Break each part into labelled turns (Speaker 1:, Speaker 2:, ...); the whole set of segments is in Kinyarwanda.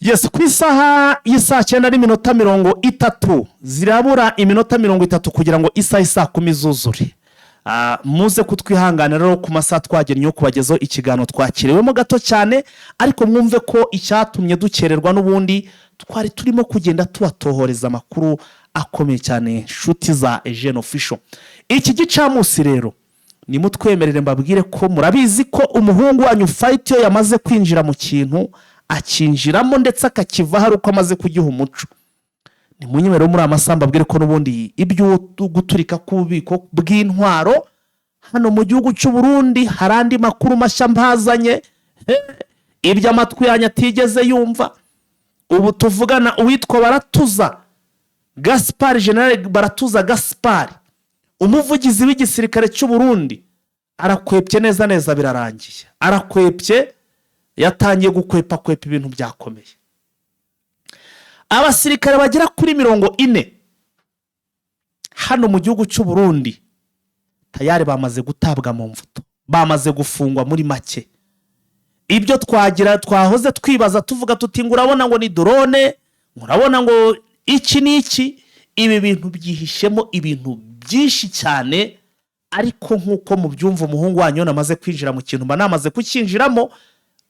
Speaker 1: Yes, ku isaha y'isaa 9:30, zirabura iminota 30 kugira ngo isaha y'isaa 10 zuzure. Muze kutwihanganira rero ku masaha twagennye yo kubagezaho ikiganiro, twakiriwemo gato cyane, ariko mwumve ko icyatumye dukererwa n'ubundi twari turimo kugenda tubatohoreza amakuru akomeye cyane. Inshuti za Ejene Official, iki gicamunsi rero nimutwemerere mbabwire ko murabizi ko umuhungu wanyu Fayiti iyo yamaze kwinjira mu kintu akinjiramo, ndetse akakivaho ari uko amaze kugiha umuco. Nimunyemerere muri aya masaha mbabwire ko n'ubundi ibyo guturika k'ububiko bw'intwaro hano mu gihugu cy'u Burundi hari andi makuru mashya mbazanye, ibyo amatwi yanyu atigeze yumva. Ubu tuvugana, uwitwa Baratuza Gaspari, General Baratuza Gaspari, umuvugizi w'igisirikare cy'u Burundi, arakwepye neza neza, birarangiye, arakwepye, yatangiye gukwepa kwepa, ibintu byakomeye. Abasirikare bagera kuri 40 hano mu gihugu cy'u Burundi tayari bamaze gutabwa mu mvuto, bamaze gufungwa. Muri make, ibyo twagira twahoze twibaza tuvuga tuti ngo urabona ngo ni drone, ngo urabona ngo iki n'iki, ibi bintu byihishemo ibintu byinshi cyane. Ariko nk'uko mubyumva, umuhungu wanyu iyo namaze kwinjira mu kintu mba namaze kucyinjiramo.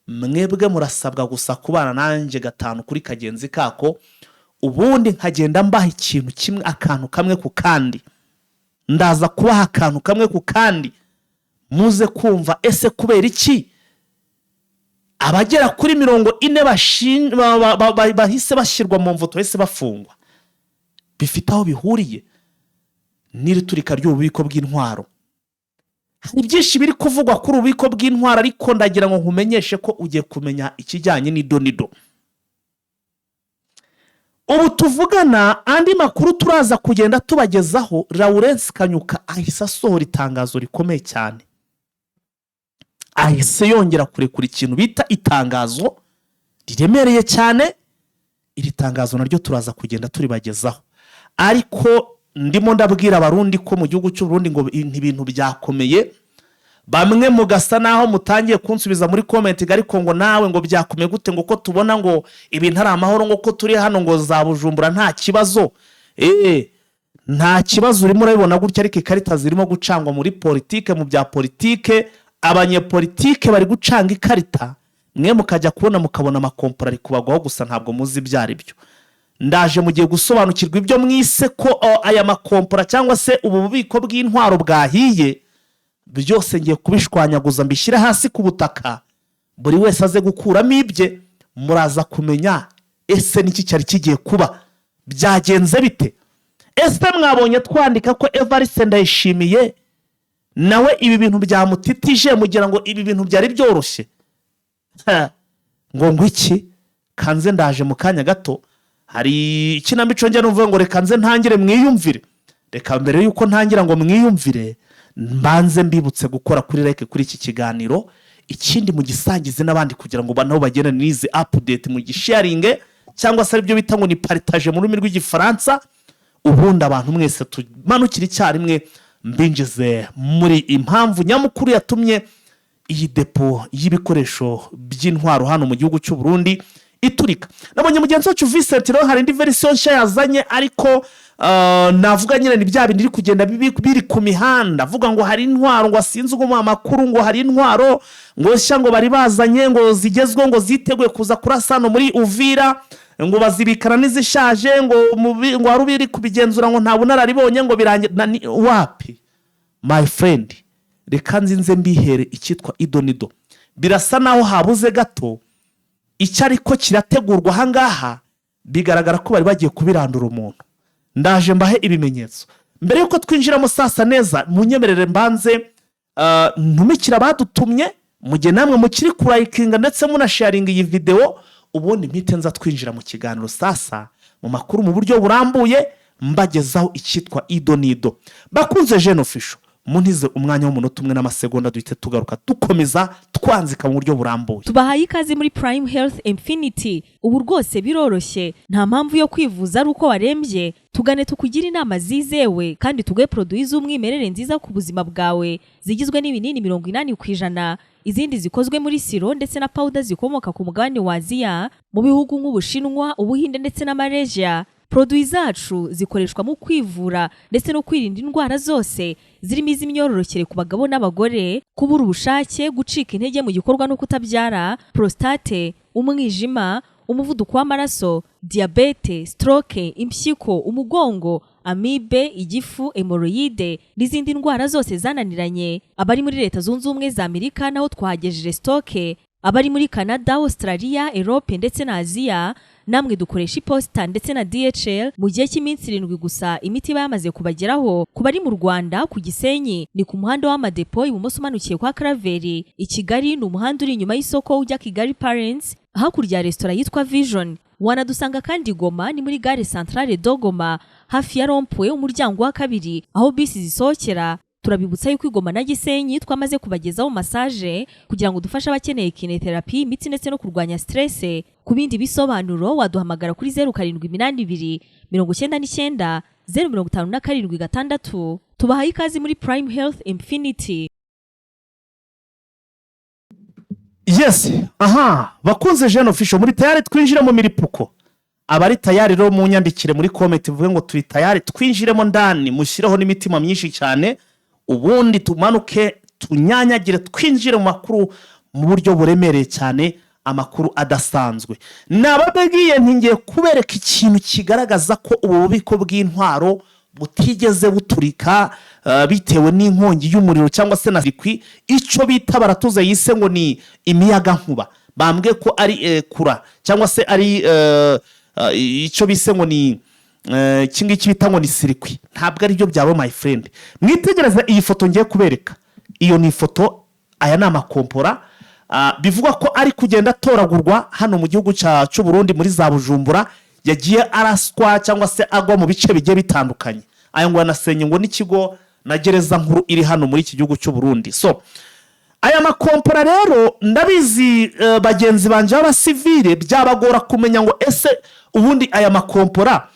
Speaker 1: Mwebwe murasabwa gusa kubana nanjye gatanu kuri kagenzi kako, ubundi nkagenda mbaha ikintu kimwe, akantu kamwe ku kandi. Ndaza kubaha akantu kamwe ku kandi muze kumva ese kubera iki abagera kuri 40 bahise bashyirwa mu mvuto, bahise bafungwa. Bifite aho bihuriye n'iri turika ry'ububiko bw'intwaro. Hari byinshi biri kuvugwa kuri ububiko bw'intwaro, ariko ndagira ngo nkumenyeshe ko ugiye kumenya ikijyanye n'idonido. Ubu tuvugana, andi makuru turaza kugenda tubagezaho, Lawrence Kanyuka ahise asohora itangazo rikomeye cyane, ahise yongera kurekura ikintu bita itangazo riremereye cyane. Iri tangazo naryo turaza kugenda turibagezaho, ariko ndimo ndabwira Abarundi ko mu gihugu cy'u Burundi ngo ibintu byakomeye. Bamwe mugasa naho mutangiye kunsubiza muri comment, ariko ngo nawe ngo byakomeye gute, ngo ko tubona ngo ibintu ari amahoro, ngo ko turi hano ngo za Bujumbura nta kibazo? Eee, nta kibazo, urimo urabibona gutya, ariko ikarita zirimo gucangwa muri politike. Mu bya politike, abanyepolitike bari gucanga ikarita, mwe mukajya kubona mukabona amakompora ari kubagwaho gusa, ntabwo muzi ibyo ari byo. Ndaje mugiye gusobanukirwa ibyo mwise ko aya makompora cyangwa se ubu bubiko bw'intwaro bwahiye. Byose ngiye kubishwanyaguza mbishyire hasi ku butaka, buri wese aze gukuramo ibye. Muraza kumenya ese niki cyari kigiye kuba, byagenze bite? Ese mwabonye twandika ko Evariste Ndayishimiye nawe ibi bintu byamutitije, mugira ngo ibi bintu byari byoroshye? Ha, ngo iki kanze ndaje mu kanya gato. Hari ikinamico njya numva ngo reka nze ntangire mwiyumvire. Reka mbere y'uko ntangira ngo mwiyumvire, mbanze mbibutse gukora kuri like kuri iki kiganiro, ikindi mugisangize n'abandi kugira ngo nabo bagende n'izi update, mugisharinge cyangwa se aribyo bita ngo ni partage mu rurimi rw'Igifaransa, ubundi abantu mwese tumanukire icyarimwe mbinjize muri impamvu nyamukuru yatumye iyi dépôt y'ibikoresho by'intwaro hano mu gihugu cy'u Burundi iturika. Nabonye mugenzi wacu Vincent rero hari indi version nshya yazanye, ariko navuga nyine ni bya bindi biri kugenda biri ku mihanda, avuga ngo hari intwaro, ngo asinze ngo amakuru ngo hari intwaro ngo nshya ngo bari bazanye, ngo zigezweho, ngo ziteguye kuza kurasa hano muri Uvira, ngo bazibikana n'izishaje, ngo ngo wari ubiri kubigenzura, ngo nta bunararibonye, ngo birangira wapi. My friend, reka nzinze mbihere icyitwa idonido. Birasa naho habuze gato icyo ariko kirategurwa ahangaha, bigaragara ko bari bagiye kubirandura umuntu. Ndaje mbahe ibimenyetso. Mbere y'uko twinjiramo sasa neza, munyemerere mbanze ntumikire abadutumye, mu gihe namwe mukiri kurayikinga ndetse munasharinga iyi videwo, ubundi mpite nza twinjira mu kiganiro sasa, mu makuru mu buryo burambuye, mbagezaho icyitwa idonido. Bakunze Jene Official, muntize umwanya w'umunota umwe n'amasegonda, duhite tugaruka dukomeza twanzika mu buryo burambuye.
Speaker 2: Tubahaye ikaze muri Prime Health Infinity. Ubu rwose biroroshye, nta mpamvu yo kwivuza ari uko warembye. Tugane tukugire inama zizewe kandi tuguhe produits z'umwimerere nziza ku buzima bwawe, zigizwe n'ibinini 80%. Izindi zikozwe muri siro ndetse na powder zikomoka ku mugabane wa Aziya, mu bihugu nk'Ubushinwa, Ubuhinde ndetse na Malaysia. Produit zacu zikoreshwa mu kwivura ndetse no kwirinda indwara zose zirimo iz'imyororokere ku bagabo n'abagore, kubura ubushake, gucika intege mu gikorwa no kutabyara, prostate, umwijima, umuvuduko w'amaraso, diyabete, stroke, impyiko, umugongo, amibe, igifu, hémorroïde n'izindi ndwara zose zananiranye. Abari muri Leta Zunze Ubumwe za Amerika naho twahagejeje stock. Abari muri Canada, Australia, Europe ndetse na Aziya, namwe dukoresha iposita ndetse na DHL. Mu gihe cy'iminsi 7 gusa imiti iba yamaze kubageraho. Ku bari mu Rwanda, ku Gisenyi ni ku muhanda w'Amadepo, ibumoso umanukiye kwa Karaveri. I Kigali ni umuhanda uri inyuma y'isoko ujya Kigali Parents, hakurya ya resitora yitwa Vision. Wanadusanga kandi Goma, ni muri gare Centrale de Goma, hafi ya rond-point, umuryango wa kabiri aho bisi zisohokera. Turabibutsa yuko i Goma na Gisenyi twamaze kubagezaho massage kugira ngo dufashe abakeneye kinetherapy, imitsi ndetse no kurwanya stress. Ku bindi bisobanuro waduhamagara kuri 0782 99 0576. Tubahaye ikaze muri Prime Health Infinity.
Speaker 1: Yes, aha bakunze Jene Official, muri tayari twinjire mu miripuko? Abari tayari rero munyandikire muri comment vuge ngo turi tayari twinjiremo ndani, mushyireho n'imitima myinshi cyane, ubundi tumanuke tunyanyagire twinjire mu makuru mu buryo buremereye cyane, amakuru adasanzwe. Nababwiye ntingiye kubereka ikintu kigaragaza ko ubu bubiko bw'intwaro butigeze buturika bitewe n'inkongi y'umuriro cyangwa se na circuit, icyo bita baratuze yise ngo ni imiyagankuba. Bambwiye ko ari kura cyangwa se ari icyo bise ngo ni iki ngiki bita ngo ni circuit. Ntabwo aribyo byaba, my friend. Mwitegereze iyi foto ngiye kubereka. Iyo ni ifoto, aya ni amakompora bivugwa ko ari kugenda atoragurwa hano mu gihugu cy'u Burundi, muri za Bujumbura, yagiye araswa cyangwa se agwa mu bice bigiye bitandukanye. Aya ngo yanasenye ngo n'ikigo na gereza nkuru iri hano muri iki gihugu cy'u Burundi. So aya makompora rero, ndabizi bagenzi banjye b'abasivile byabagora kumenya ngo ese ubundi aya makompora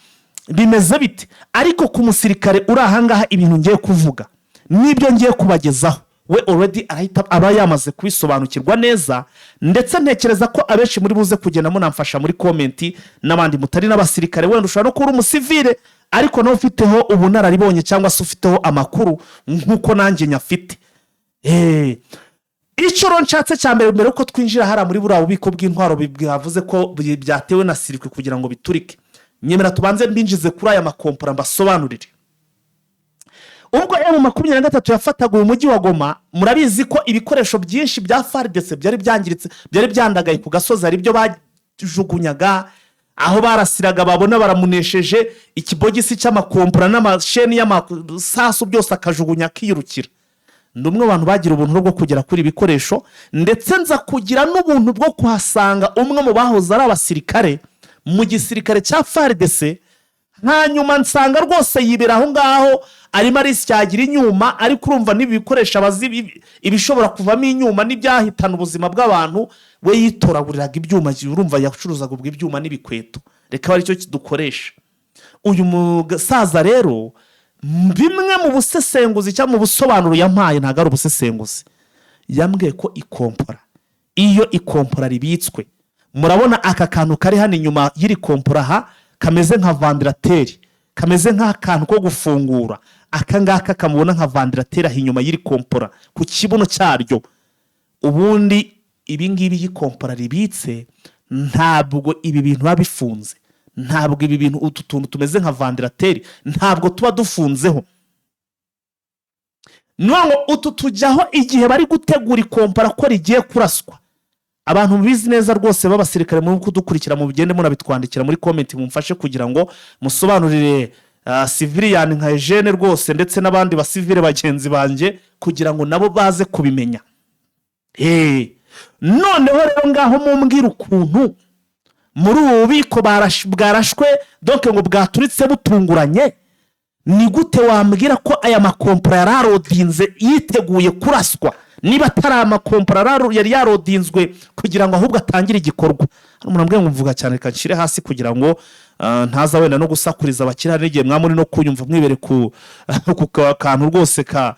Speaker 1: bimeze bite? Ariko ku musirikare uri ahangaha, ibintu ngiye kuvuga n'ibyo ngiye kubagezaho, we already arahita aba yamaze kubisobanukirwa neza. Ndetse ntekereza ko abenshi muri buze kugenda munamfasha muri comment, n'abandi mutari n'abasirikare. Wenda ushobora no kuba uri umusivile ariko nawe ufiteho ubunararibonye cyangwa se ufiteho amakuru nk'uko nanjye nyafite. Icyo rero nshatse cya mbere, mbere yuko twinjira hariya muri buriya bubiko bw'intwaro bwavuze ko byatewe na circuit kugira ngo biturike, nyemera tubanze mbinjize kuri aya makompora mbasobanurire. Ubwo M23 yafataga uyu mujyi wa Goma, murabizi ko ibikoresho byinshi bya FARDC byari byangiritse, byari byandagaye ku gasozi, hari ibyo bajugunyaga aho barasiraga, babona baramunesheje, ikibogisi cy'amakompora n'amasheni y'amasasu byose akajugunya akiyirukira. Ndi umwe mu bantu bagira ubuntu bwo kugera kuri ibi bikoresho, ndetse nza kugira n'ubuntu bwo kuhasanga umwe mu bahoze ari abasirikare mu gisirikare cya FARDC. Hanyuma nsanga rwose yibera aho ngaho, arimo arisyagira inyuma. Ariko urumva n'ibi bikoresho abazi ibishobora kuvamo inyuma n'ibyahitana ubuzima bw'abantu. We yitoraguriraga ibyuma, urumva yacuruzaga ubwo ibyuma n'ibikweto, reka abe aricyo dukoresha. Uyu musaza rero, bimwe mu busesenguzi cyangwa mu busobanuro yampaye, ntabwo ari ubusesenguzi, yambwiye ko ikompora, iyo ikompora ribitswe, murabona aka kantu kari hano inyuma y'iri kompora aha, kameze nka ventilateur, kameze nk'akantu ko gufungura, aka ngaka kamubona nka ventilateur aho inyuma y'iri kompora ku kibuno cyaryo. Ubundi ibi ngibi, iyi kompora ribitse, ntabwo ibi bintu biba bifunze, ntabwo ibi bintu, utu tuntu tumeze nka ventilateur, ntabwo tuba dufunzeho. Ni ngo utu tujyaho igihe bari gutegura ikompora ko rigiye kuraswa. Abantu mubizi neza rwose b'abasirikare muri kudukurikira, mugende munabitwandikira muri comment, mumfashe kugira ngo musobanurire civilian nka Eugene rwose ndetse n'abandi basivile bagenzi banjye, kugira ngo nabo baze kubimenya. Noneho rero ngaho mumbwira ukuntu muri ubu bubiko bwarashwe, donc ngo bwaturitse butunguranye. Ni gute wambwira ko aya makompora yari arodinze yiteguye kuraswa, niba atari amakompora yari yarodinzwe kugira ngo ahubwo atangire igikorwa? Hano umuntu ambwiye ngo mvuga cyane, reka nshyire hasi kugira ngo ntaza wenda no gusakuriza abakiriya n'igihe mwaba muri no kunyumva mwibere ku kantu rwose ka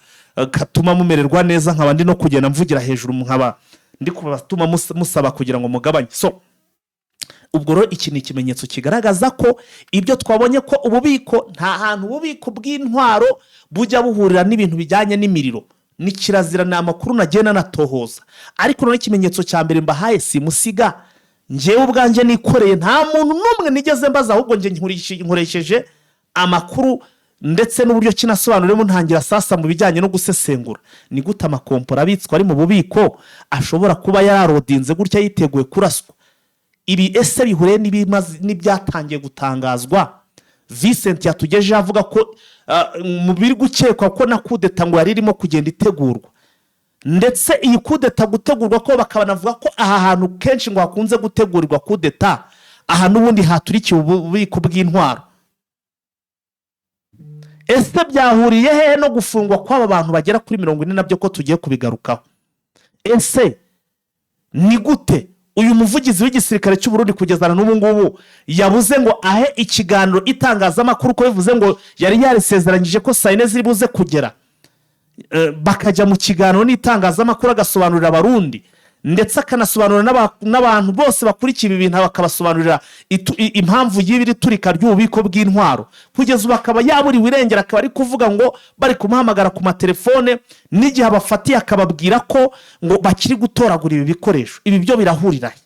Speaker 1: katuma mumererwa neza, nkaba ndi no kugenda mvugira hejuru, nkaba ndi kubatuma musaba kugira ngo mugabanye. So ubwo rero iki ni ikimenyetso kigaragaza ko ibyo twabonye ko ububiko, nta hantu ububiko bw'intwaro bujya buhurira n'ibintu bijyanye n'imiriro, ni kirazira. Ni amakuru nagiye nanatohoza, ariko noneho ikimenyetso cya mbere mbahaye simusiga njyewe ubwanjye nikoreye, nta muntu n'umwe nigeze mbaza, ahubwo njye nkoresheje amakuru ndetse n'uburyo kinasobanuremo. Ntangira sasa mu bijyanye no gusesengura: ni gute amakompora abitswe ari mu bubiko ashobora kuba yararodinze gutya, yiteguye kuraswa? Ibi ese bihuriye n'ibyatangiye gutangazwa Vincent yatugejeho, avuga ko mu biri gukekwa ko na kudeta ngo yari irimo kugenda itegurwa, ndetse iyi kudeta gutegurwa ko bakaba banavuga ko aha hantu kenshi ngo hakunze gutegurirwa kudeta, aha n'ubundi haturikiwe ububiko bw'intwaro? Ese byahuriye hehe no gufungwa kw'aba bantu bagera kuri 40? Nabyo ko tugiye kubigarukaho. Ese ni gute uyu muvugizi w'igisirikare cy'u Burundi kugeza na n'ubu ngubu yabuze ngo ahe ikiganiro itangazamakuru, ko bivuze ngo yari yarisezeranyije ko saa 4 ziri buze kugera, bakajya mu kiganiro n'itangazamakuru, agasobanurira Abarundi, ndetse akanasobanurira n'abantu bose bakurikiye ibi bintu, bakabasobanurira impamvu y'ibiri turika ry'ububiko bw'intwaro? Kugeza ubu akaba yaburiwe irengero, akaba ari kuvuga ngo bari kumuhamagara ku matelefone, n'igihe abafatiye akababwira ko ngo bakiri gutoragura ibi bikoresho. Ibi byo birahurira he?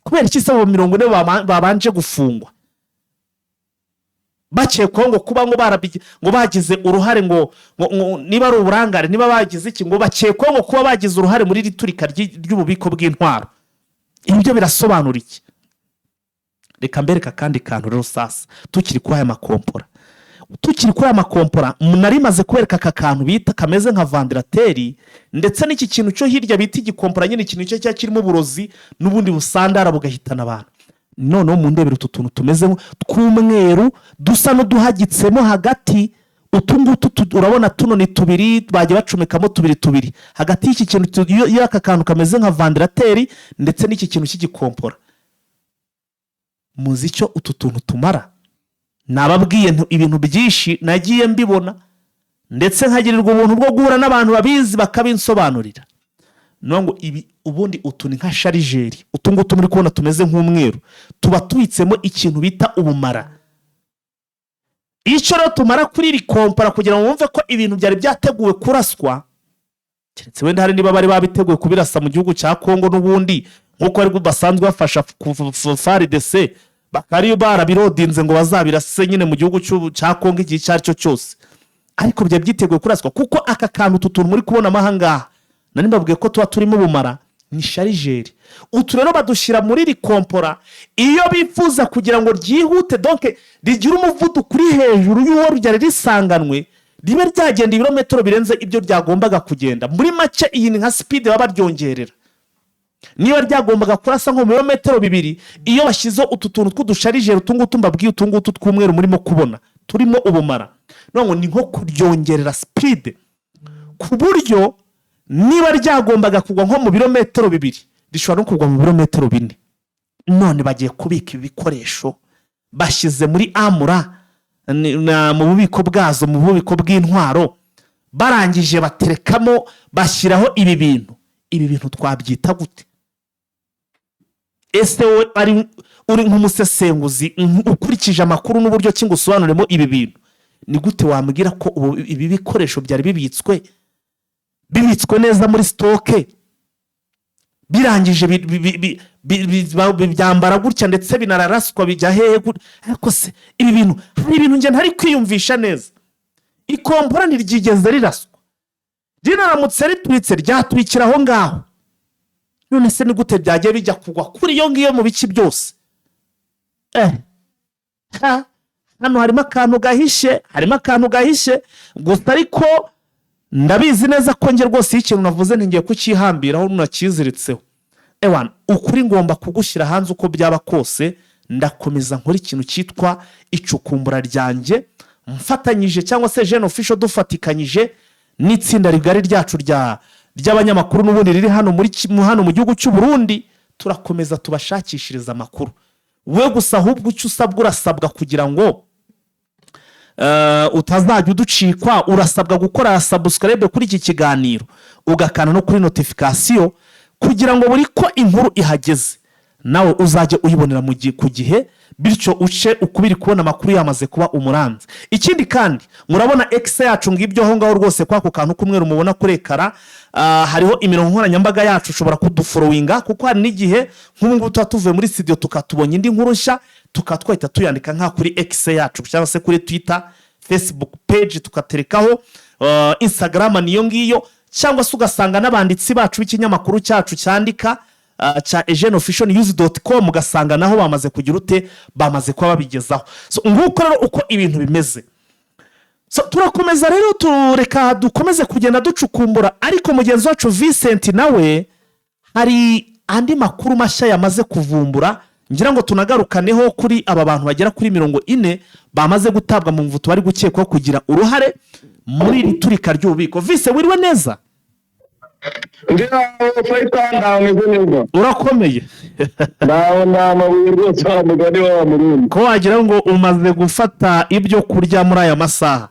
Speaker 1: Kubera iki se abo 40 babanje gufungwa bakekwaho ngo kuba ngo ngo bagize uruhare, ngo niba ari uburangare, niba bagize iki, ngo bakekwaho ngo kuba bagize uruhare muri iri turika ry'ububiko bw'intwaro? Ibyo birasobanura iki? Reka mbereka akandi kantu rero sasa. Tukiri kuri aya makompora, nari maze kubereka aka kantu bita kameze nka ventilateur, ndetse n'iki kintu cyo hirya bita igikompora nyine, ikintu cyo cyaba kirimo uburozi n'ubundi busandara bugahitana abantu. Noneho mu ndebere utu tuntu tumeze tw'umweru dusa n'uduhagitsemo hagati, utu ngutu urabona tuno ni tubiri, bagiye bacomekamo tubiri tubiri hagati y'iki kintu iyo aka kantu kameze nka ventilateur ndetse n'iki kintu cy'igikompora. Muzi icyo utu tuntu tumara? Nababwiye nti ibintu byinshi nagiye mbibona, ndetse nkagirirwa ubuntu bwo guhura n'abantu babizi bakabinsobanurira. Ni ngo ibi ubundi utu ni nka chargeur. Utu ngutu muri kubona tumeze nk'umweru tuba tubitsemo ikintu bita ubumara. Icyo rero tumara kuri iri kompara, kugira ngo wumve ko ibintu byari byateguwe kuraswa, keretse wenda hari niba bari babiteguye kubirasa mu gihugu cya Kongo n'ubundi nk'uko bari basanzwe bafasha FARDC, bakaba ariyo barabirodinze ngo bazabirase nyine mu gihugu cya Kongo igihe icyo ari cyo cyose. Ariko byari byiteguye kuraswa, kuko aka kantu, utu tuntu muri kubona ahangaha nari mbabwiye ko tuba turimo ubumara, ni chargeur. Utu rero badushyira muri iri kompora iyo bifuza kugira ngo ryihute, donc rigire umuvuduko uri hejuru y'uwo ryari risanganwe, ribe ryagenda ibirometero birenze ibyo ryagombaga kugenda. Muri make iyi ni nka speed baba baryongerera. Niba ryagombaga kurasa nko mu birometero 2, iyo bashyizeho utu tuntu tw'uduchargeur, utu ngutu mbabwiye, utu ngutu tw'umweru murimo kubona turimo ubumara, none ni nko kuryongerera speed, ku buryo niba ryagombaga kugwa nko mu birometero 2, rishobora no kugwa mu birometero 4. None bagiye kubika ibi bikoresho bashyize muri amura mu bubiko bwazo, mu bubiko bw'intwaro, barangije baterekamo, bashyiraho ibi bintu. Ibi bintu twabyita gute? Ese wowe ari uri nk'umusesenguzi, ukurikije amakuru n'uburyo ki ngo usobanuremo ibi bintu, ni gute wambwira ko ubu ibi bikoresho byari bibitswe neza muri stock, birangije byambara gutya, ndetse binararaswa, bijya hehe? Ariko se ibi bintu, hari ibintu njye ntari kwiyumvisha neza. Ikompora ntiryigeze riraswa, rinaramutse rituritse ryaturikira aho ngaho. None se ni gute byagiye bijya kugwa kuri iyo ngiyo mu bice byose? Ha, hano harimo akantu gahishe, harimo akantu gahishe gusa. Ariko ndabizi neza ko njye rwose iyo ikintu navuze ntingiye kucyihambiraho, nakiziritseho. Ewana, ukuri ngomba kugushyira hanze uko byaba kose. Ndakomeza nkora ikintu cyitwa icukumbura ryanjye, mfatanyije cyangwa se Jene Official dufatikanyije n'itsinda rigari ryacu ry'abanyamakuru n'ubundi riri hano muri hano mu gihugu cy'u Burundi. Turakomeza tubashakishiriza amakuru. We gusa ahubwo icyo usabwa, urasabwa kugira ngo utazajya uducikwa, urasabwa gukora subscribe kuri iki kiganiro, ugakanda no kuri notification, kugira ngo buri ko inkuru ihageze nawe uzajye uyibonera ku gihe, bityo uce ukubiri kubona amakuru yamaze kuba umuranzi. Ikindi kandi, murabona X yacu ngibyo aho ngaho rwose, kwa ako kantu k'umweru mubona kuri écran, hariho imirongo nkoranyambaga yacu. Ushobora kudufollowinga, kuko hari n'igihe nk'ubu ngubu tuba tuvuye muri studio tukatubonye indi nkuru nshya, tukaba twahita tuyandika nka kuri X yacu cyangwa se kuri Twitter, Facebook page tukaterekaho, Instagram niyo ngiyo, cyangwa se ugasanga n'abanditsi bacu b'ikinyamakuru cyacu cyandika, cya ejeneofficialnews.com, ugasanga naho bamaze kugira ute, bamaze kuba babigezaho. So, nguko rero uko ibintu bimeze. So, turakomeza rero, tureka dukomeze kugenda ducukumbura, ariko mugenzi wacu Vincent nawe hari andi makuru mashya yamaze kuvumbura, ngira ngo tunagarukaneho kuri aba bantu bagera kuri 40 bamaze gutabwa mu mvuto, bari gukekwaho kugira uruhare muri iri turika ry'ububiko. Vise, wiriwe neza?
Speaker 3: Ndi aho fayita, ndaho meze neza.
Speaker 1: Urakomeye?
Speaker 3: Ndaho nta amabuye rwose, wa mugani wa Murundi.
Speaker 1: Ko wagira ngo umaze gufata ibyo kurya muri aya masaha?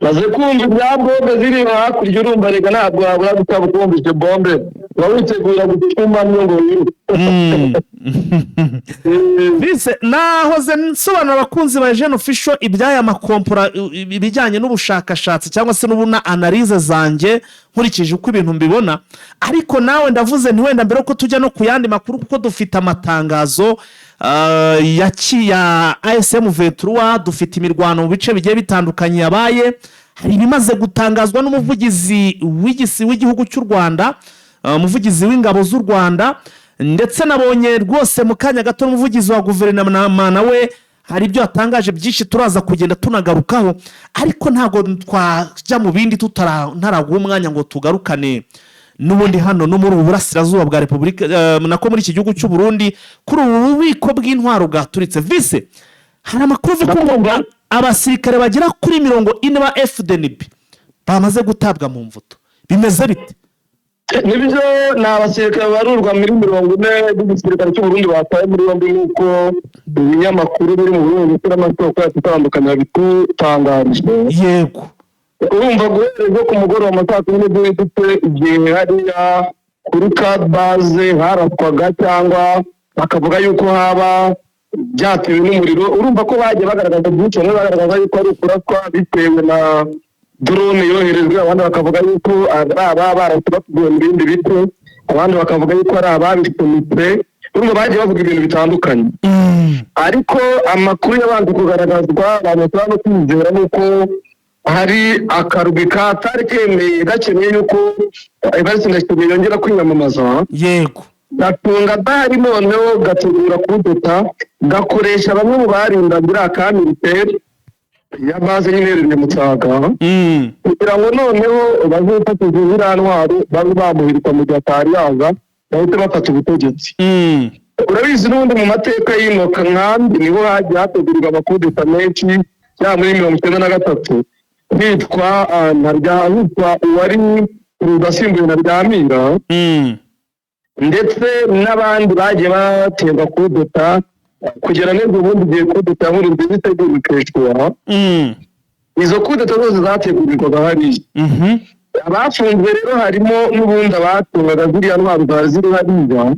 Speaker 3: Maze kumva ibya bombe ziri hakurya. Urumva reka, ntabwo wabura gutaba kumva ibyo bombe, uba witegura gutuma ngo wiruke.
Speaker 1: Vise, nahoze nsobanura abakunzi ba Jeune Official iby'aya makompora, ibijyanye n'ubushakashatsi cyangwa se n'ubuna analyse zanjye nkurikije uko ibintu mbibona, ariko nawe ndavuze nti wenda mbere ko tujya no ku yandi makuru, kuko dufite amatangazo ya AFC M23, dufite imirwano mu bice bigiye bitandukanye yabaye, hari ibimaze gutangazwa n'umuvugizi w'igihugu cy'u Rwanda, umuvugizi w'ingabo z'u Rwanda, ndetse nabonye rwose mu kanya gato n'umuvugizi wa guverinoma nawe hari ibyo yatangaje byinshi turaza kugenda tunagarukaho. Ariko ntabwo twajya mu bindi ntaraguha umwanya ngo tugarukane n'ubundi hano no muri ubu burasirazuba bwa Repubulika, nako muri iki gihugu cy'u Burundi, kuri ubu bubiko bw'intwaro bwaturitse. Vise, hari amakuru avuga ko ngo abasirikare bagera kuri 40 ba FDNB bamaze gutabwa mu mvuto. Bimeze bite?
Speaker 3: Nibyo, ni abasirikare barurwa muri 40 b'igisirikare cy'u Burundi batawe muri yombi, nk'uko ibinyamakuru biri mu Burundi ndetse n'amasoko yacu atandukanye babitutangarije. Urumva, guhera ejo ku mugoroba mu saa 10:30, igihe hariya kuri kabaze haraswaga, cyangwa bakavuga yuko haba byatewe n'umuriro, urumva ko bagiye bagaragaza byinshi. Bamwe bagaragaza yuko ari ukuraswa bitewe na drone yoherejwe, abandi bakavuga yuko ari aba barashe batuguye mu bindi bice, abandi bakavuga yuko ari ababishumitse. Urumva bagiye bavuga ibintu bitandukanye, ariko amakuru yabanje kugaragazwa abantu bashobora no kwizera ni uko hari akarwi katari kemeye gakeneye yuko Evariste Ndayishimiye yongera kwiyamamaza, gatunga adahari, noneho gategura kudeta, gakoresha bamwe mu barindaga iriya camp militaire ya base nyine iherereye Musaga, kugira ngo noneho bazifashishe ziriya ntwaro babe bamuhirika mu gihe atari yaza, bahite bafata ubutegetsi. Urabizi, n'ubundi mu mateka y'ino nkambi niho hagiye hategurirwa amakudeta menshi, yaba muri 93 hitwa hitwa uwari perezida asimbuye Ntaryamira, ndetse n'abandi bagiye baterwa kudeta kugera n'ejo bundi igihe kudeta ya Nkurunziza itegurwa ikeshuwa. Izo kudeta zose zategurirwaga hariya. Abafunzwe rero harimo n'ubundi abatungaga ziriya ntwaro zari ziri hariya,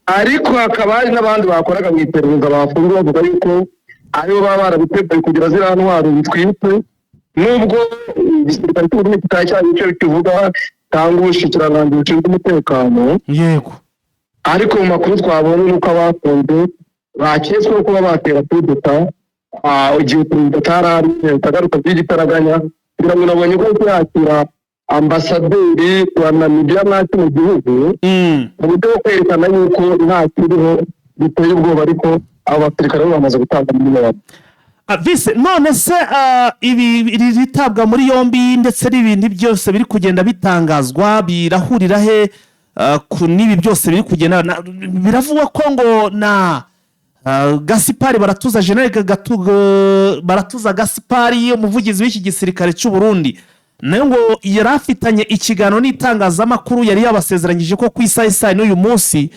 Speaker 3: ariko hakaba hari n'abandi bakoraga mu iperereza bafunzwe, bavuga yuko aribo baba barabiteguye kugira ziriya ntwaro zitwite, nubwo igisirikare cy'u Burundi kitari cyagira icyo kivuga cyangwa ubushikiranganji bushinzwe umutekano. Ariko mu makuru twabonye ni uko abafunzwe baketsweho kuba batera kudeta igihe perezida atari ahari, agaruka by'igitaraganya, kugira ngo nabonye ko ari yakira ambasaderi wa Namibiya mwa kino gihugu, mu buryo bwo kwerekana yuko nta kiriho biteye ubwoba, ariko abo basirikare bo bamaze gutanga muri yombi.
Speaker 1: Vise, none se ibi iri ritabwa muri yombi ndetse n'ibintu byose biri kugenda bitangazwa birahurira he n'ibi byose biri kugenda biravugwa ko ngo na Gasipari Baratuza, General Baratuza Gasipari, umuvugizi w'iki gisirikare cy'u Burundi, nawe ngo yari afitanye ikiganiro n'itangazamakuru, yari yabasezeranyije ko ku isaha isa n'uyu munsi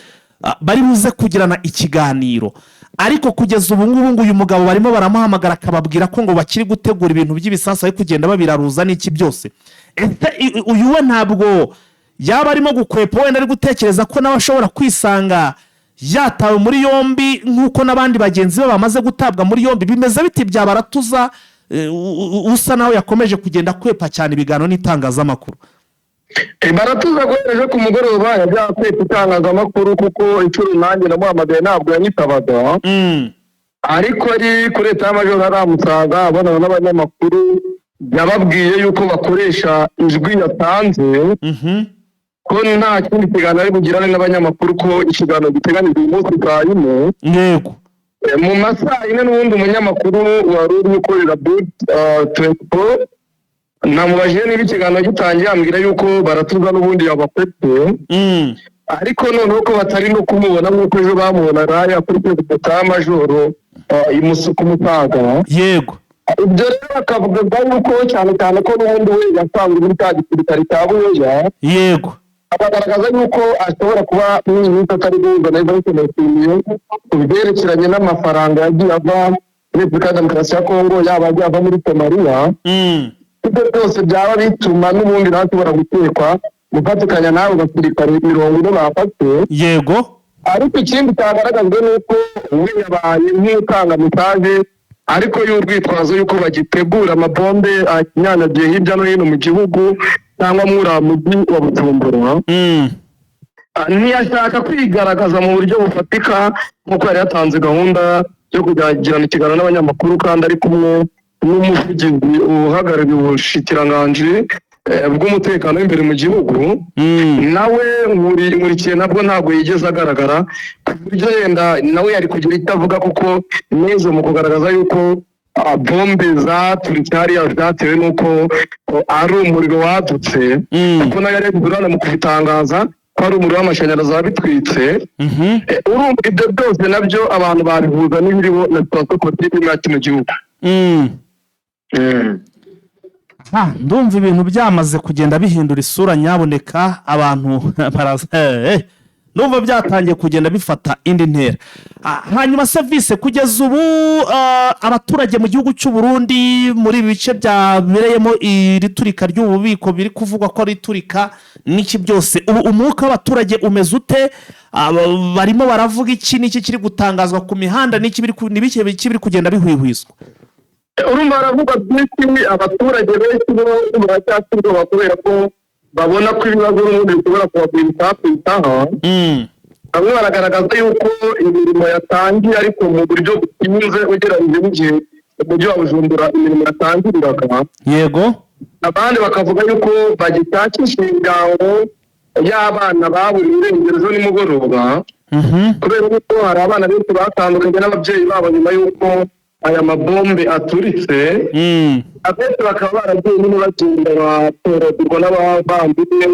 Speaker 1: bari buze kugirana ikiganiro. Ariko kugeza ubu ngubu ngo uyu mugabo barimo baramuhamagara, akababwira ko ngo bakiri gutegura ibintu by'ibisasu, bari kugenda babiraruza n'iki byose. Ese uyu we ntabwo yaba arimo gukwepa, wenda ari gutekereza ko nawe ashobora kwisanga yatawe muri yombi nk'uko n'abandi bagenzi be bamaze gutabwa muri yombi? Bimeze biti bya Baratuza, usa nawe yakomeje kugenda akwepa cyane ibiganiro n'itangazamakuru?
Speaker 3: Baratuza guhera ejo ku mugoroba yajya kwita itangazamakuru, kuko inshuro nanjye namuhamagaye ntabwo yanyitabaga. Ariko ari kuri état-major aramusaga abonana n'abanyamakuru, yababwiye yuko bakoresha ijwi yatanze, ko nta kindi kiganiro ari bugirane n'abanyamakuru, ko ikiganiro giteganijwe uyu munsi saa 4. Mu masaa 4 n'ubundi umunyamakuru wari uri gukorera but 24 namubajije niba ikiganiro gitangiye, ambwira yuko Baratuza n'ubundi yabakwepye, ariko noneho ko batari no kumubona nk'uko ejo bamubonaga hariya kuri état-major ku Mutaga. Ibyo rero bakavuga yuko cyane cyane ko n'ubundi we yasanzwe muri cya gisirikare cya Buyoya, akagaragaza yuko ashobora kuba muri iyi minsi atari guhuza na Evariste Ndayishimiye ku byerekeranye n'amafaranga yagiye ava muri Repubulika ya Demokarasi ya Kongo, yaba yagiye ava muri Somaliya. Ibyo byose byaba bituma n'ubundi nawe ashobora gukekwa gufatikanya n'abo basirikare 40 bafashwe. Ariko ikindi cyagaragajwe ni uko we yabaye nk'utanga message, ariko y'urwitwazo y'uko bagitegura amabombe anyanyagiye hirya no hino mu gihugu cyangwa muri uriya mujyi wa Bujumbura. Ntiyashaka kwigaragaza mu buryo bufatika nk'uko yari yatanze gahunda yo kugirana ikiganiro n'abanyamakuru, kandi ari kumwe n'umuvugizi uhagarariye ubushikiranganji bw'umutekano w'imbere mu gihugu. Nawe Nkurikiye nabwo ntabwo yigeze agaragara, ku buryo yenda nawe yari kugira icyo avuga, kuko neza mu kugaragaza yuko bombe zaturitse hariya zatewe n'uko ari umuriro wadutse, kuko nayo yari yagize mu kubitangaza ko ari umuriro w'amashanyarazi wabitwitse. Urumva ibyo byose nabyo abantu babihuza n'ibiriho na situation politique muri kino gihugu.
Speaker 1: Ndumva ibintu byamaze kugenda bihindura isura. Nyaboneka abantu baraza, ndumva byatangiye kugenda bifata indi ntera. Hanyuma serivisi kugeza ubu, abaturage mu gihugu cy'u Burundi, muri ibi bice byabereyemo iri turika ry'ububiko biri kuvugwa ko ari iturika n'iki byose, ubu umwuka w'abaturage umeze ute? Barimo baravuga iki? N'iki kiri gutangazwa ku mihanda? N'iki biri n'ibiki biri kugenda bihwihwiswa?
Speaker 3: Urumva baravuga byinshi. Abaturage benshi bo baracyafite ubwoba kubera ko babona ko ibibazo n'ubundi bishobora kubagwira isaha ku isaha. Bamwe baragaragaza yuko imirimo yatangiye, ariko mu buryo butinze ugereranyije n'igihe umujyi wa Bujumbura imirimo yatangiriraga. Abandi bakavuga yuko bagishakisha imiryango y'abana baburiwe irengero ejo nimugoroba, kubera yuko hari abana benshi batandukanye n'ababyeyi babo nyuma y'uko aya mabombe aturitse. Abenshi bakaba baragiye nyine bagenda batoragurwa n'abavandimwe,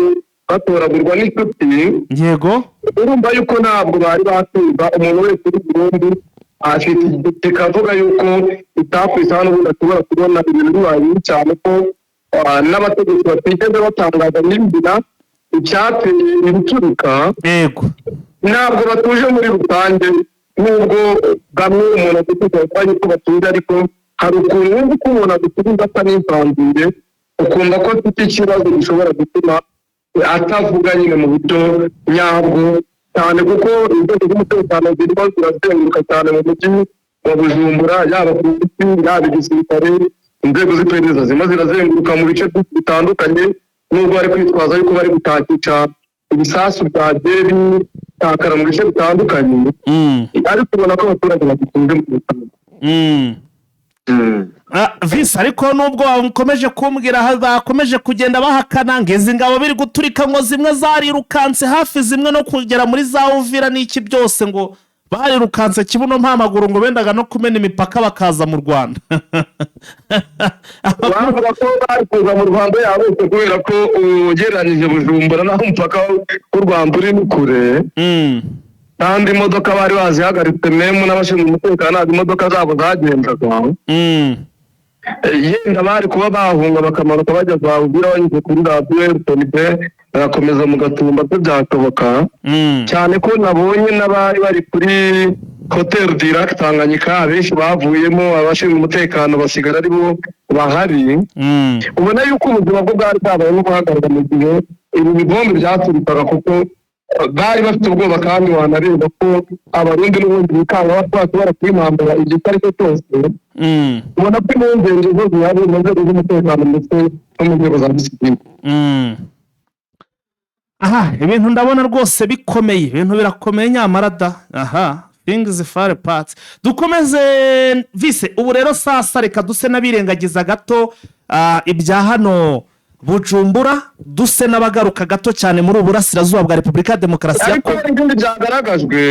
Speaker 3: batoragurwa n'inshuti. Urumva yuko ntabwo bari batumva. Umuntu wese uri Burundi afite kikavuga yuko itaku isaha n'ubundi ashobora kubona ibintu bibaye bibi, cyane ko n'abategetsi batigeze batangaza nyirizina icyateye ibiturika. Ntabwo batuje muri rusange, nubwo bamwe umuntu afite kuba yuko batuje, ariko hari ukuntu wumva uko umuntu agusubiza asa n'isanzuye, ukumva ko afite ikibazo gishobora gutuma atavuga nyine mu buryo nyabwo, cyane kuko inzego z'umutekano zirimo zirazenguruka cyane mu mujyi wa Bujumbura, yaba polisi, yaba igisirikare, inzego z'iperereza zirimo zirazenguruka mu bice bitandukanye, nubwo bari kwitwaza yuko bari gutakisha ibisasu byagiye bitakara mu bice bitandukanye, ariko ubona ko abaturage bagitunze mu butaka.
Speaker 1: Visi, ariko nubwo bakomeje kumbwira, bakomeje kugenda bahakana ngo izi ngabo biri guturika ngo zimwe zarirukanse hafi, zimwe no kugera muri za Uvira n'iki byose, ngo barirukanse kibuno mpamaguru, ngo bendaga no kumena imipaka bakaza mu Rwanda.
Speaker 3: Bavuga ko bari kuza mu Rwanda yabose, kubera ko ugereranyije Bujumbura n'aho umupaka w'u Rwanda uri ni kure, kandi imodoka bari bazihagaritse, memu n'abashinzwe umutekano ntabwo imodoka zabo zagendaga. Yenda bari kuba bahunga bakamanuka bajya za Uvira banyuze kuri radiyo RTNB, bagakomeza mu Gatumba, byo byashoboka, cyane ko nabonye n'abari bari kuri Hotel du Lac Tanganyika abenshi bavuyemo, abashinzwe umutekano basigara ari bo bahari. Ubona yuko ubuzima bwo bwari bwabaye no guhagarara mu gihe ibi bibombe byaturukaga, kuko bari bafite ubwoba, kandi wanareba ko Abarundi n'ubundi bikanga bashobora kwimambura igihe icyo ari cyo cyose. Ubona ko impungenge zo zihari mu nzego z'umutekano ndetse no mu nzego za gisivili.
Speaker 1: Aha ibintu ndabona rwose bikomeye, ibintu birakomeye nyamara da. Aha things fall apart. Dukomeze vise. Ubu rero sasa reka duse n'abirengagiza gato ibya hano Bujumbura, duse n'abagaruka gato cyane muri ubu burasirazuba bwa Repubulika ya Demokarasi ya
Speaker 3: Ariko
Speaker 1: Kongo.
Speaker 3: hari ibindi byagaragajwe.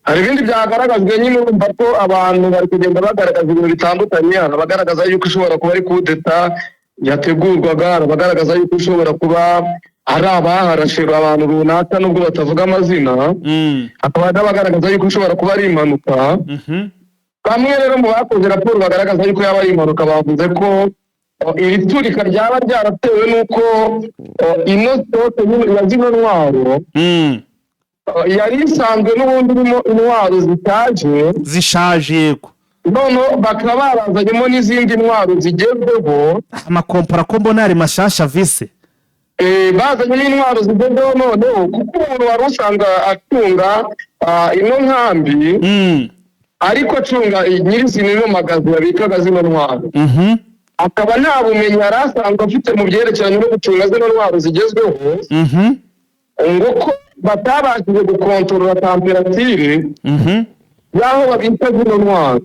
Speaker 3: Hari ibindi byagaragajwe nyine. Urumva ko abantu bari kugenda bagaragaza ibintu bitandukanye. Hari abagaragaza yuko ishobora kuba ari kudeta yategurwaga, hari abagaragaza yuko ishobora kuba ari abaharashe abantu runaka nubwo batavuga amazina, hakaba n'abagaragaza yuko ishobora kuba ari impanuka. Bamwe rero mu bakoze raporo bagaragaza yuko yaba ari impanuka bavuze ko iri turika ryaba ryaratewe n'uko ino stock ya zino ntwaro yari isanzwe n'ubundi irimo intwaro zishaje.
Speaker 1: Zishaje, yego.
Speaker 3: Noneho bakaba barazanyemo n'izindi ntwaro zigezweho.
Speaker 1: Amakompara ko mbona yari mashyashya, vise.
Speaker 3: Bazanyemo intwaro zigezweho, noneho kuko umuntu wari usanzwe acunga ino nkambi, ariko acunga nyirizina ino magazi yabikaga zino ntwaro, akaba nta bumenyi yari asanzwe afite mu byerekeranye no gucunga zino ntwaro zigezweho, ngo ko batabashije gukontorora température y'aho babika zino ntwaro.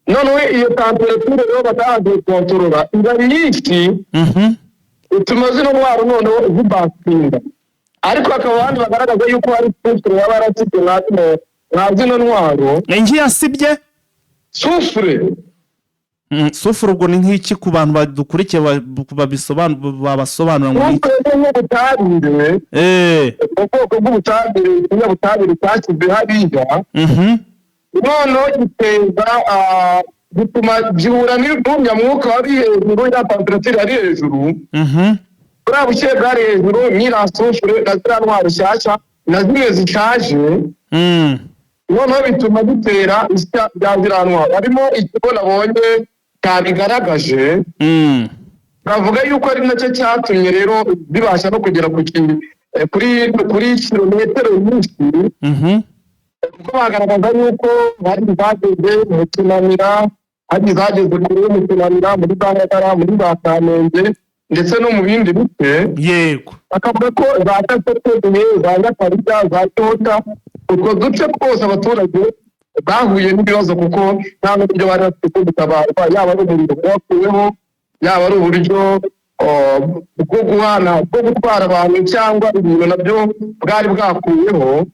Speaker 3: Noneho iyo température rero batabashije gukontorora iba nyinshi, bituma zino ntwaro noneho zibasinda. Ariko hakaba abandi bagaragaza yuko hari soufre yaba yarasibye nka zino ntwaro.
Speaker 1: Ngi yasibye?
Speaker 3: Soufre.
Speaker 1: Soufre ubwo ni nk'iki ku bantu badukurikiye, babasobanura ngo ni iki?
Speaker 3: Soufre ni nk'ubutabire, ubwoko bw'ubutabire, ikinyabutabire cyashyizwe hariya, noneho giteza bituma gihura n'uriya mwuka wari hejuru, ya température yari hejuru, buriya bushyuhe bwari hejuru n'iriya soufre na ziriya ntwaro nshyashya na zimwe zishaje, noneho bituma bitera isya rya ziriya ntwaro. Harimo ikigo nabonye cyabigaragaje, bavuga yuko ari nacyo cyatumye rero bibasha no kugera kuri kilometero nyinshi, kuko bagaragaza yuko hari izageze mu Kinanira, hari izageze kure mu Kinanira, muri za Ngagara, muri za Kamenge ndetse no mu bindi bice. Bakavuga ko za Gasotoye, za Nyakabiga, za Cyota, utwo duce twose abaturage bahuye n'ibibazo, kuko nta n'uburyo bari bafite bwo gutabarwa, yaba ari umuriro wakuweho, yaba ari uburyo bwo guhana, bwo gutwara abantu cyangwa ibintu nabyo bwari bwakuweho,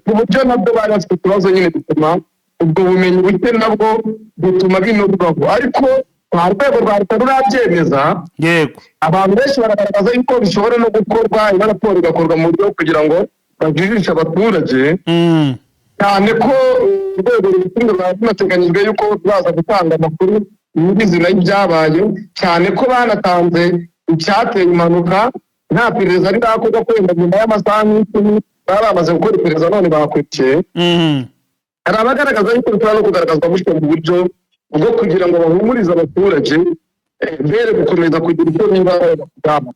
Speaker 3: ku buryo nabwo bari bafite ikibazo nyine. Bituma ubwo bumenyi buke nabwo butuma bino bibaho, ariko nta rwego rwa leta rurabyemeza. Abantu benshi baragaragaza yuko bishobora no gukorwa, ino raporo igakorwa mu buryo kugira ngo bajijishe abaturage, cyane ko urwego rubishinzwe rwari runateganyijwe yuko ruzaza gutanga amakuru nyirizina y'ibyabaye, cyane ko banatanze icyateye impanuka nta perereza rirakorwa, ko wenda nyuma y'amasaha nk'icumi baba bamaze gukora iperereza none bakurikiye. Hari abagaragaza yuko bishobora no kugaragazwa gutyo mu buryo bwo kugira ngo bahumurize abaturage, bere gukomeza kugira icyo bibaza ku bwabo.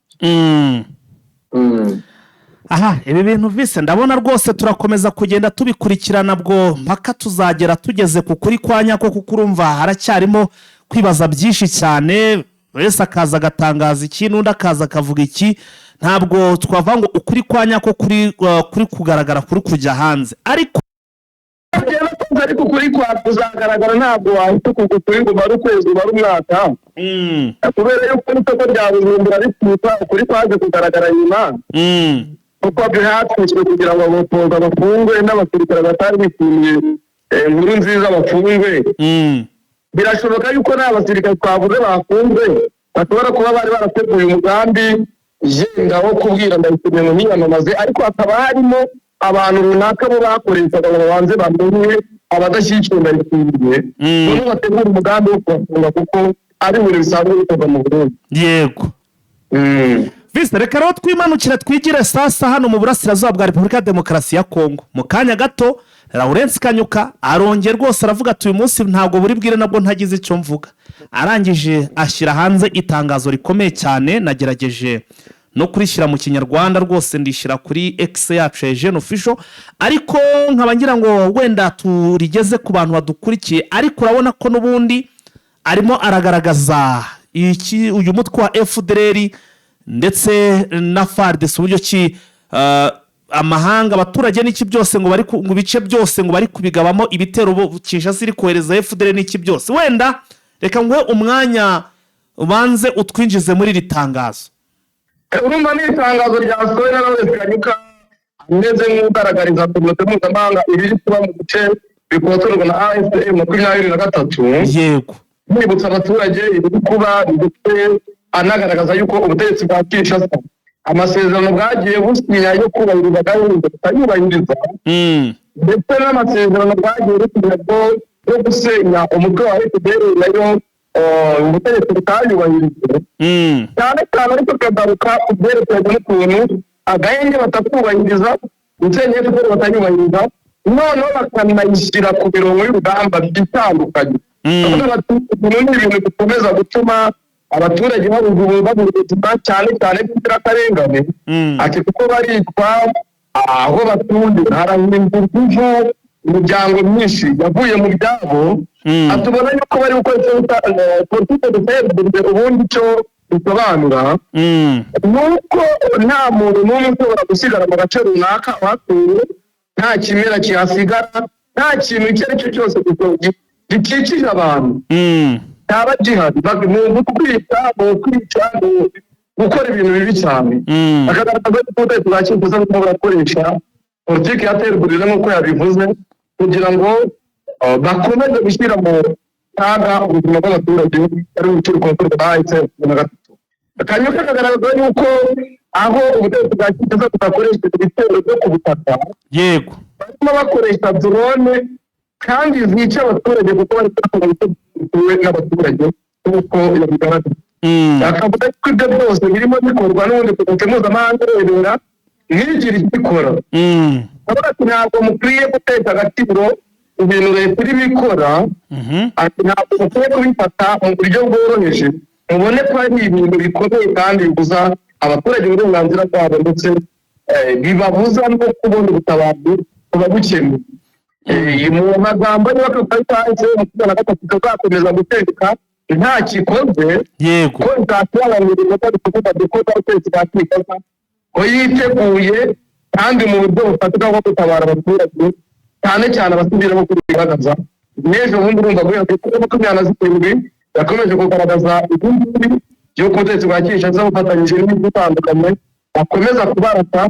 Speaker 1: Aha ibi bintu vise ndabona rwose turakomeza kugenda tubikurikirana, bwo mpaka tuzagera tugeze ku kuri kwa nyako, kuko urumva haracyarimo kwibaza byinshi cyane. Buri wese akaza agatangaza iki, n'undi akaza akavuga iki. Ntabwo twavuga ngo ukuri kwa nyako kuri kugaragara, kuri kujya hanze, ariko
Speaker 3: Ariko ukuri kwa kuzagaragara, ntabwo wahita ukuva ukuri ngo umare ukwezi, umare umwaka, kubera yuko n'isoko rya Bujumbura ritwika, ukuri kwaje kugaragara nyuma, kuko hatwiswe kugira ngo abafunga bafungwe n'abasirikare batari bishimiye Nkurunziza bafungwe. Birashoboka yuko nta basirikare twavuze bafunzwe bashobora kuba bari barateguye umugambi yenda wo kubwira Ndayishimiye ngo ntiyamamaze, ariko hakaba harimo abantu runaka bo bakoreshaga ngo babanze bamenye. Abadashyigikiye Ndayishimiye noneho bategura umugambi wo kubafunga, kuko ari ibintu bisanzwe bikorwa mu Burundi.
Speaker 1: Visi, reka rero twimanukira, twigire sasa hano mu burasirazuba bwa Repubulika ya Demokarasi ya Kongo. Mu kanya gato Lawrence Kanyuka arongera rwose aravuga ati: "Uyu munsi ntabwo buri bwire nabwo ntagize icyo mvuga." Arangije ashyira hanze itangazo rikomeye cyane. Nagerageje no kurishyira mu Kinyarwanda rwose, ndishyira kuri X yacu ya Jene Official, ariko nkaba ngira ngo wenda turigeze ku bantu badukurikiye. Ariko urabona ko n'ubundi arimo aragaragaza iki, uyu mutwe wa FDLR ndetse na FARDC, uburyo ki amahanga, abaturage n'iki byose ngo bari mu bice byose ngo bari kubigabamo ibitero, Kinshasa iri kohereza FDLR n'iki byose. Wenda reka nguhe umwanya ubanze utwinjize muri iri tangazo.
Speaker 3: Urumva ni itangazo ryasohowe na Lawrence Kanyuka, ameze nk'ugaragariza kominote mpuzamahanga ibiri kuba mu bice bikontororwa na AFC M23, yibutsa abaturage ibiri kuba, ndetse anagaragaza yuko ubutegetsi bwa Kinshasa amasezerano bwagiye businya yo kubahiriza gahunda butayubahiriza, ndetse n'amasezerano bwagiye businya yo gusenya umutwe wa FDLR nayo ubutegetsi butayubahirije, cyane cyane ariko akagaruka ku byerekeranye n'ukuntu agahenge batakubahiriza, gusenya FDLR batayubahiriza, noneho bakanayishyira ku mirongo y'urugamba itandukanye. Bavuga bati ibintu ni ibintu bikomeza gutuma abaturage babura ubuzima, cyane cyane b'inzirakarengane. Ati kuko baricwa aho batuye, harahindurwa ivu, imiryango myinshi yavuye mu byabo. Atubona yuko bari gukoresha icyo bita politique de terre. Ubundi icyo bisobanura ni uko nta muntu n'umwe ushobora gusigara mu gace runaka uhatuye, nta kimera kihasigara, nta kintu icyo ari cyo cyose gikikije abantu cyaba gihari. Ni ugutwika, ni ukwica, ni gukora ibintu bibi cyane. Bakagaragaza ko ubutegetsi bwa Kinshasa burimo burakoresha politiki ya terre brûlée, nk'uko yabivuze, kugira ngo bakomeze gushyira mu kaga ubuzima bw'abaturage bari mu bice bikontororwa na AFC 23. Kanyuka kagaragaza yuko aho ubutegetsi bwa Kinshasa budakoresha ibitero byo ku butaka, barimo bakoresha drone kandi zica abaturage, kuko bari kubakora ibice bituwe n'abaturage, nk'uko yabigaragaza. Akavuga ko ibyo byose birimo bikorwa n'ubundi komite mpuzamahanga irebera, ntigire icyo ikora. Avuga ati ntabwo mukwiye gutesha agaciro ibintu leta irimo ikora. Ati ntabwo mukwiye kubifata mu buryo bworoheje, mubone ko ari ibintu bikomeye kandi bibuza abaturage uburenganzira bwabo, ndetse bibabuza no kubona ubutabazi buba bukenewe. Mu magambo niba akarita M23 ikazakomeza gutegeka nta kikoze, ko itasobanura ibikorwa bikorwa bikorwa ubutegetsi bwa Kinshasa, ko yiteguye kandi mu buryo bufatika bwo gutabara abaturage, cyane cyane abasivile, nk'uko bigaragaza n'ejo bundi. Urumva guhera kuri 27 yakomeje kugaragaza ibingibi by'uko ubutegetsi bwa Kinshasa bufatanyije n'ibihugu bitandukanye bakomeza kubarasa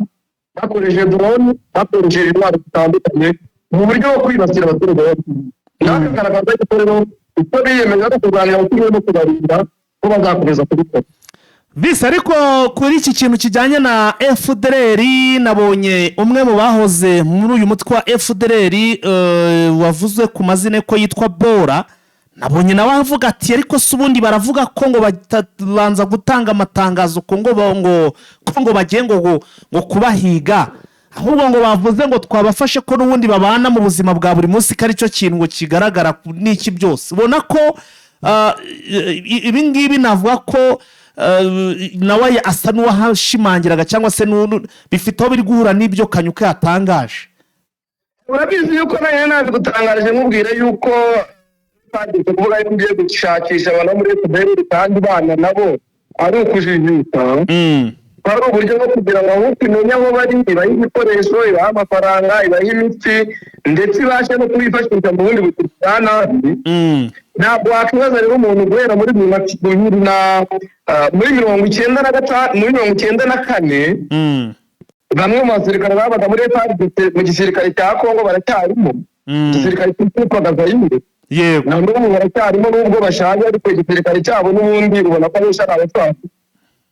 Speaker 3: bakoresheje drone, bakoresheje intwaro zitandukanye mu buryo bwo kwibasira abaturage b'abasivile. Nawe akagaragaza yuko rero icyo biyemeje ari ukurwanira abaturage no kubarinda, ko bazakomeza kubikora.
Speaker 1: Visi, ariko kuri iki kintu kijyanye na FDLR, nabonye umwe mu bahoze muri uyu mutwe wa FDLR, wavuzwe ku mazina ko yitwa Bora, nabonye nawe avuga ati: "Ariko se ubundi baravuga ko ngo batabanza gutanga amatangazo ko ngo ko ngo bagiye ngo kubahiga, ahubwo ngo bavuze ngo twabafashe, ko n'ubundi babana mu buzima bwa buri munsi, ko aricyo kintu ngo kigaragara n'iki byose." Ubona ko ibi ngibi navuga ko nawe asa n'uwahashimangiraga, cyangwa se bifite aho biri guhura n'ibyo Kanyuka yatangaje.
Speaker 3: Urabizi yuko nayo nabigutangarije, nkubwira yuko bagiye kuvuga yuko ugiye gushakisha abantu bo muri FDLR kandi bana nabo ari ukujijisha, ari uburyo bwo kugira ngo ahubwo imenye aho bari, ibahe ibikoresho, ibahe amafaranga, ibahe imiti, ndetse ibashe no kubifashisha mu bundi bugizi bwa nabi. Ntabwo wakwibaza rero umuntu guhera muri bibiri na muri 95, muri 94, bamwe mu basirikare babaga muri FARDC, mu gisirikare cya Kongo, baracyarimo, igisirikare cyitwaga Zaire. Na n'ubu baracyarimo nubwo bashaje, ariko igisirikare cyabo n'ubundi ubona ko abenshi ari abatwatsi.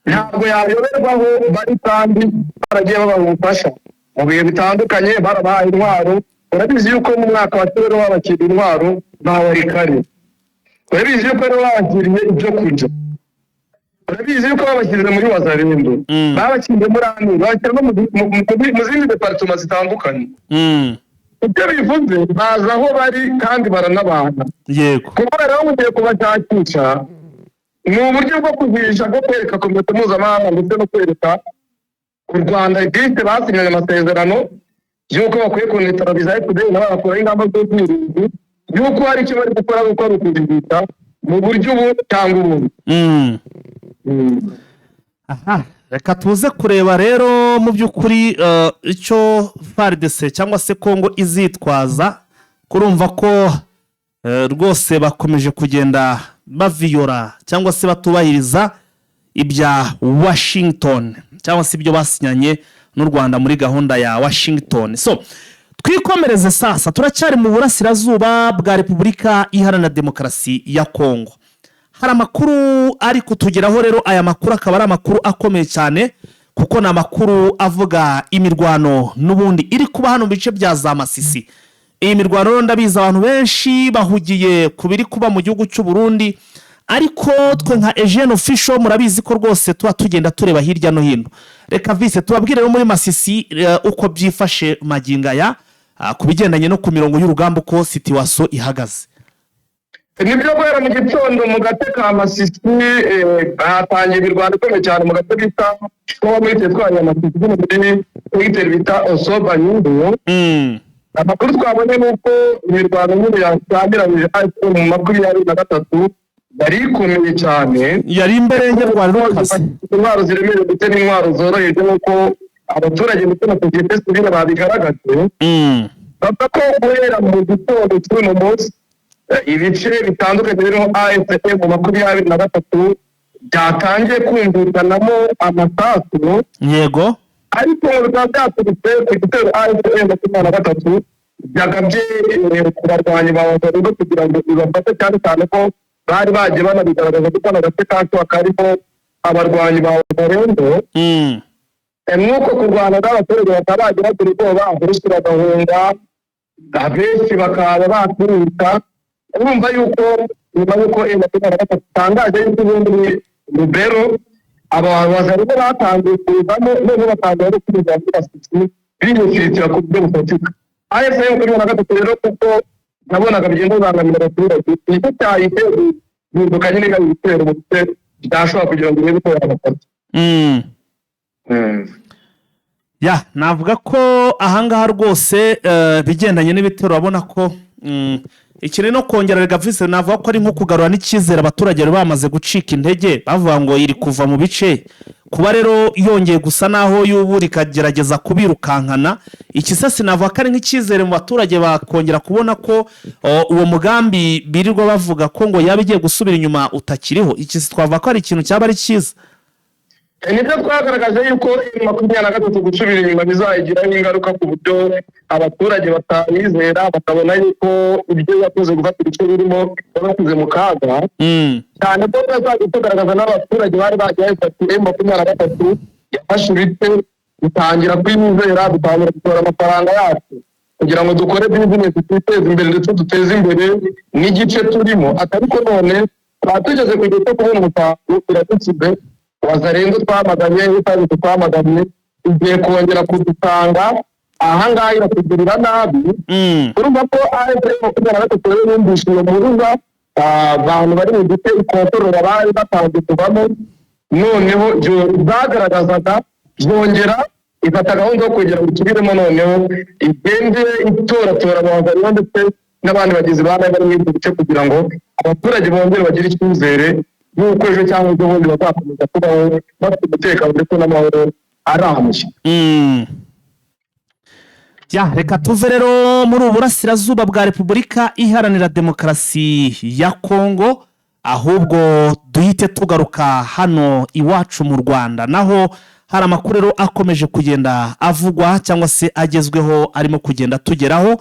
Speaker 3: Ntabwo yayoberwa aho bari kandi baragiye babaha ubufasha mu bihe bitandukanye, barabahaye intwaro. Urabizi yuko mu mwaka wa rero babakiriye intwaro ba Walikale, urabizi yuko rero babakiriye ibyo kurya, urabizi yuko babashyize muri Wazalendo, babashyize muri ANR, babashyira no mu zindi départements zitandukanye. Ibyo bivuze, bazi aho bari kandi baranabana. Kuba rero mugiye kubashakisha ni uburyo bwo kugurisha, bwo kwereka komite mpuzamahanga ndetse no kwereka u Rwanda bwite basinyanye amasezerano y'uko bakwiye kuneutraliza FDLR, nabo bagakuraho ingamba z'ubwirinzi, y'uko hari icyo bari gukora, gukora ukujijisha mu buryo ubu cyangwa ubundi.
Speaker 1: Aha reka tuze kureba rero mu by'ukuri icyo FARDC cyangwa se Kongo izitwaza, kurumva ko rwose bakomeje kugenda baviyora cyangwa se batubahiriza ibya Washington cyangwa se ibyo basinyanye n'u Rwanda muri gahunda ya Washington. So twikomereze sasa, turacyari mu burasirazuba bwa Repubulika Iharanira Demokarasi ya Kongo. Hari amakuru ari kutugeraho rero, aya makuru akaba ari amakuru akomeye cyane kuko ni amakuru avuga imirwano n'ubundi iri kuba hano mu bice bya za Masisi. Iyi mirwano rero, ndabizi abantu benshi bahugiye ku biri kuba mu gihugu cy'u Burundi, ariko twe nka Eugene Official murabizi ko rwose tuba tugenda tureba hirya no hino. Reka vise tubabwire rero muri Masisi uko byifashe magingo aya, ku bigendanye no ku mirongo y'urugamba, uko situation ihagaze.
Speaker 3: Nibyo, guhera mu gitondo mu gace ka Masisi hatangiye imirwano ikomeye cyane mu gace bita ko muri teritwari ya Masisi, muri segiteri bita Osoba Nyungu. Amakuru twabonye ni uko imirwano nyine yatangiranyije ariko mu 23 yari ikomeye cyane.
Speaker 1: Yari imberenge, rwari rukaze.
Speaker 3: Intwaro ziremereye ndetse n'intwaro zoroheje, nk'uko abaturage ndetse na sosiyete sivile babigaragaje. Bavuga ko guhera mu gitondo cy'uno munsi ibice bitandukanye birimo AFC mu 23 byatangiye kumvikanamo amasasu, ariko ngo bikaba byaturutse ku gitero AFC 23 byagabye ku barwanyi ba Wazalendo kugira ngo ibafate, cyane cyane ko bari bagiye banabigaragaza ko kano gace ka Shuwa karimo abarwanyi ba Wazalendo. Nk'uko kurwana n'abaturage bakaba bagira bagira ubwoba, abenshi bagahunga, abenshi bakaba bakwiruka. Urumva yuko nyuma y'uko M23 itangaje yuko ubundi Lubero aba Wazalendo batangiye kuzamo, noneho batangiye no kwinjira muri Masisi biyufitira ku buryo bufatika. AFC 23 rero, kuko nabonaga bigenda bibangamira abaturage, nicyo cyahise bihinduka nyine igaba ibitero mu bice byashobora kugira ngo irebe ko yabafata.
Speaker 1: Ya, navuga ko ahangaha rwose bigendanye n'ibitero, urabona ko ikiri no kongera rega vise, navuga ko ari nko kugarura n'icyizere abaturage bari bamaze gucika intege bavuga ngo iri kuva mu bice. Kuba rero yongeye gusa naho y'ubu rikagerageza kubirukankana, iki se sinavuga ko ari nk'icyizere mu baturage, bakongera kubona ko uwo mugambi birirwa bavuga ko ngo yaba igiye gusubira inyuma utakiriho? Iki si twavuga ko ari ikintu cyaba ari cyiza?
Speaker 3: Nibyo, twagaragaje yuko 23 gusubira inyuma bizayigiraho ingaruka ku buryo abaturage batayizera, bakabona yuko ibyo yakoze gufata ibice birimo yabashyize mu kaga, cyane ko twazajya tugaragaza n'abaturage bari bagiye bafata M23 yafashe ibice, dutangira kuyizera, dutangira gutora amafaranga yacu kugira ngo dukore bizinesi, twiteze imbere ndetse duteze imbere n'igice turimo. Ariko none twaba tugeze ku gihe cyo kubona umusaruro, iradusize. Wazalendo twamaganye, utazi twamaganye, igiye kongera kudusanga ahangaha iratugirira nabi. Urumva ko AFC 23 rero yumvise iyo mpuruza, abantu bari mu gice ikontorora bari batangiye kuvamo, noneho zagaragazaga zongera ifata gahunda yo kugira ngo isubiremo, noneho igende itoratora abagabo ndetse n'abandi bagizi ba nabi bari muri ibyo bice, kugira ngo abaturage bongere bagire icyizere y'uko ejo cyangwa ejo bundi bazakomeza kubaho bafite umutekano ndetse n'amahoro arambye.
Speaker 1: Ya, reka tuve rero muri ubu burasirazuba bwa Repubulika Iharanira Demokarasi ya Kongo, ahubwo duhite tugaruka hano iwacu mu Rwanda. Naho hari amakuru rero akomeje kugenda avugwa cyangwa se agezweho arimo kugenda tugeraho.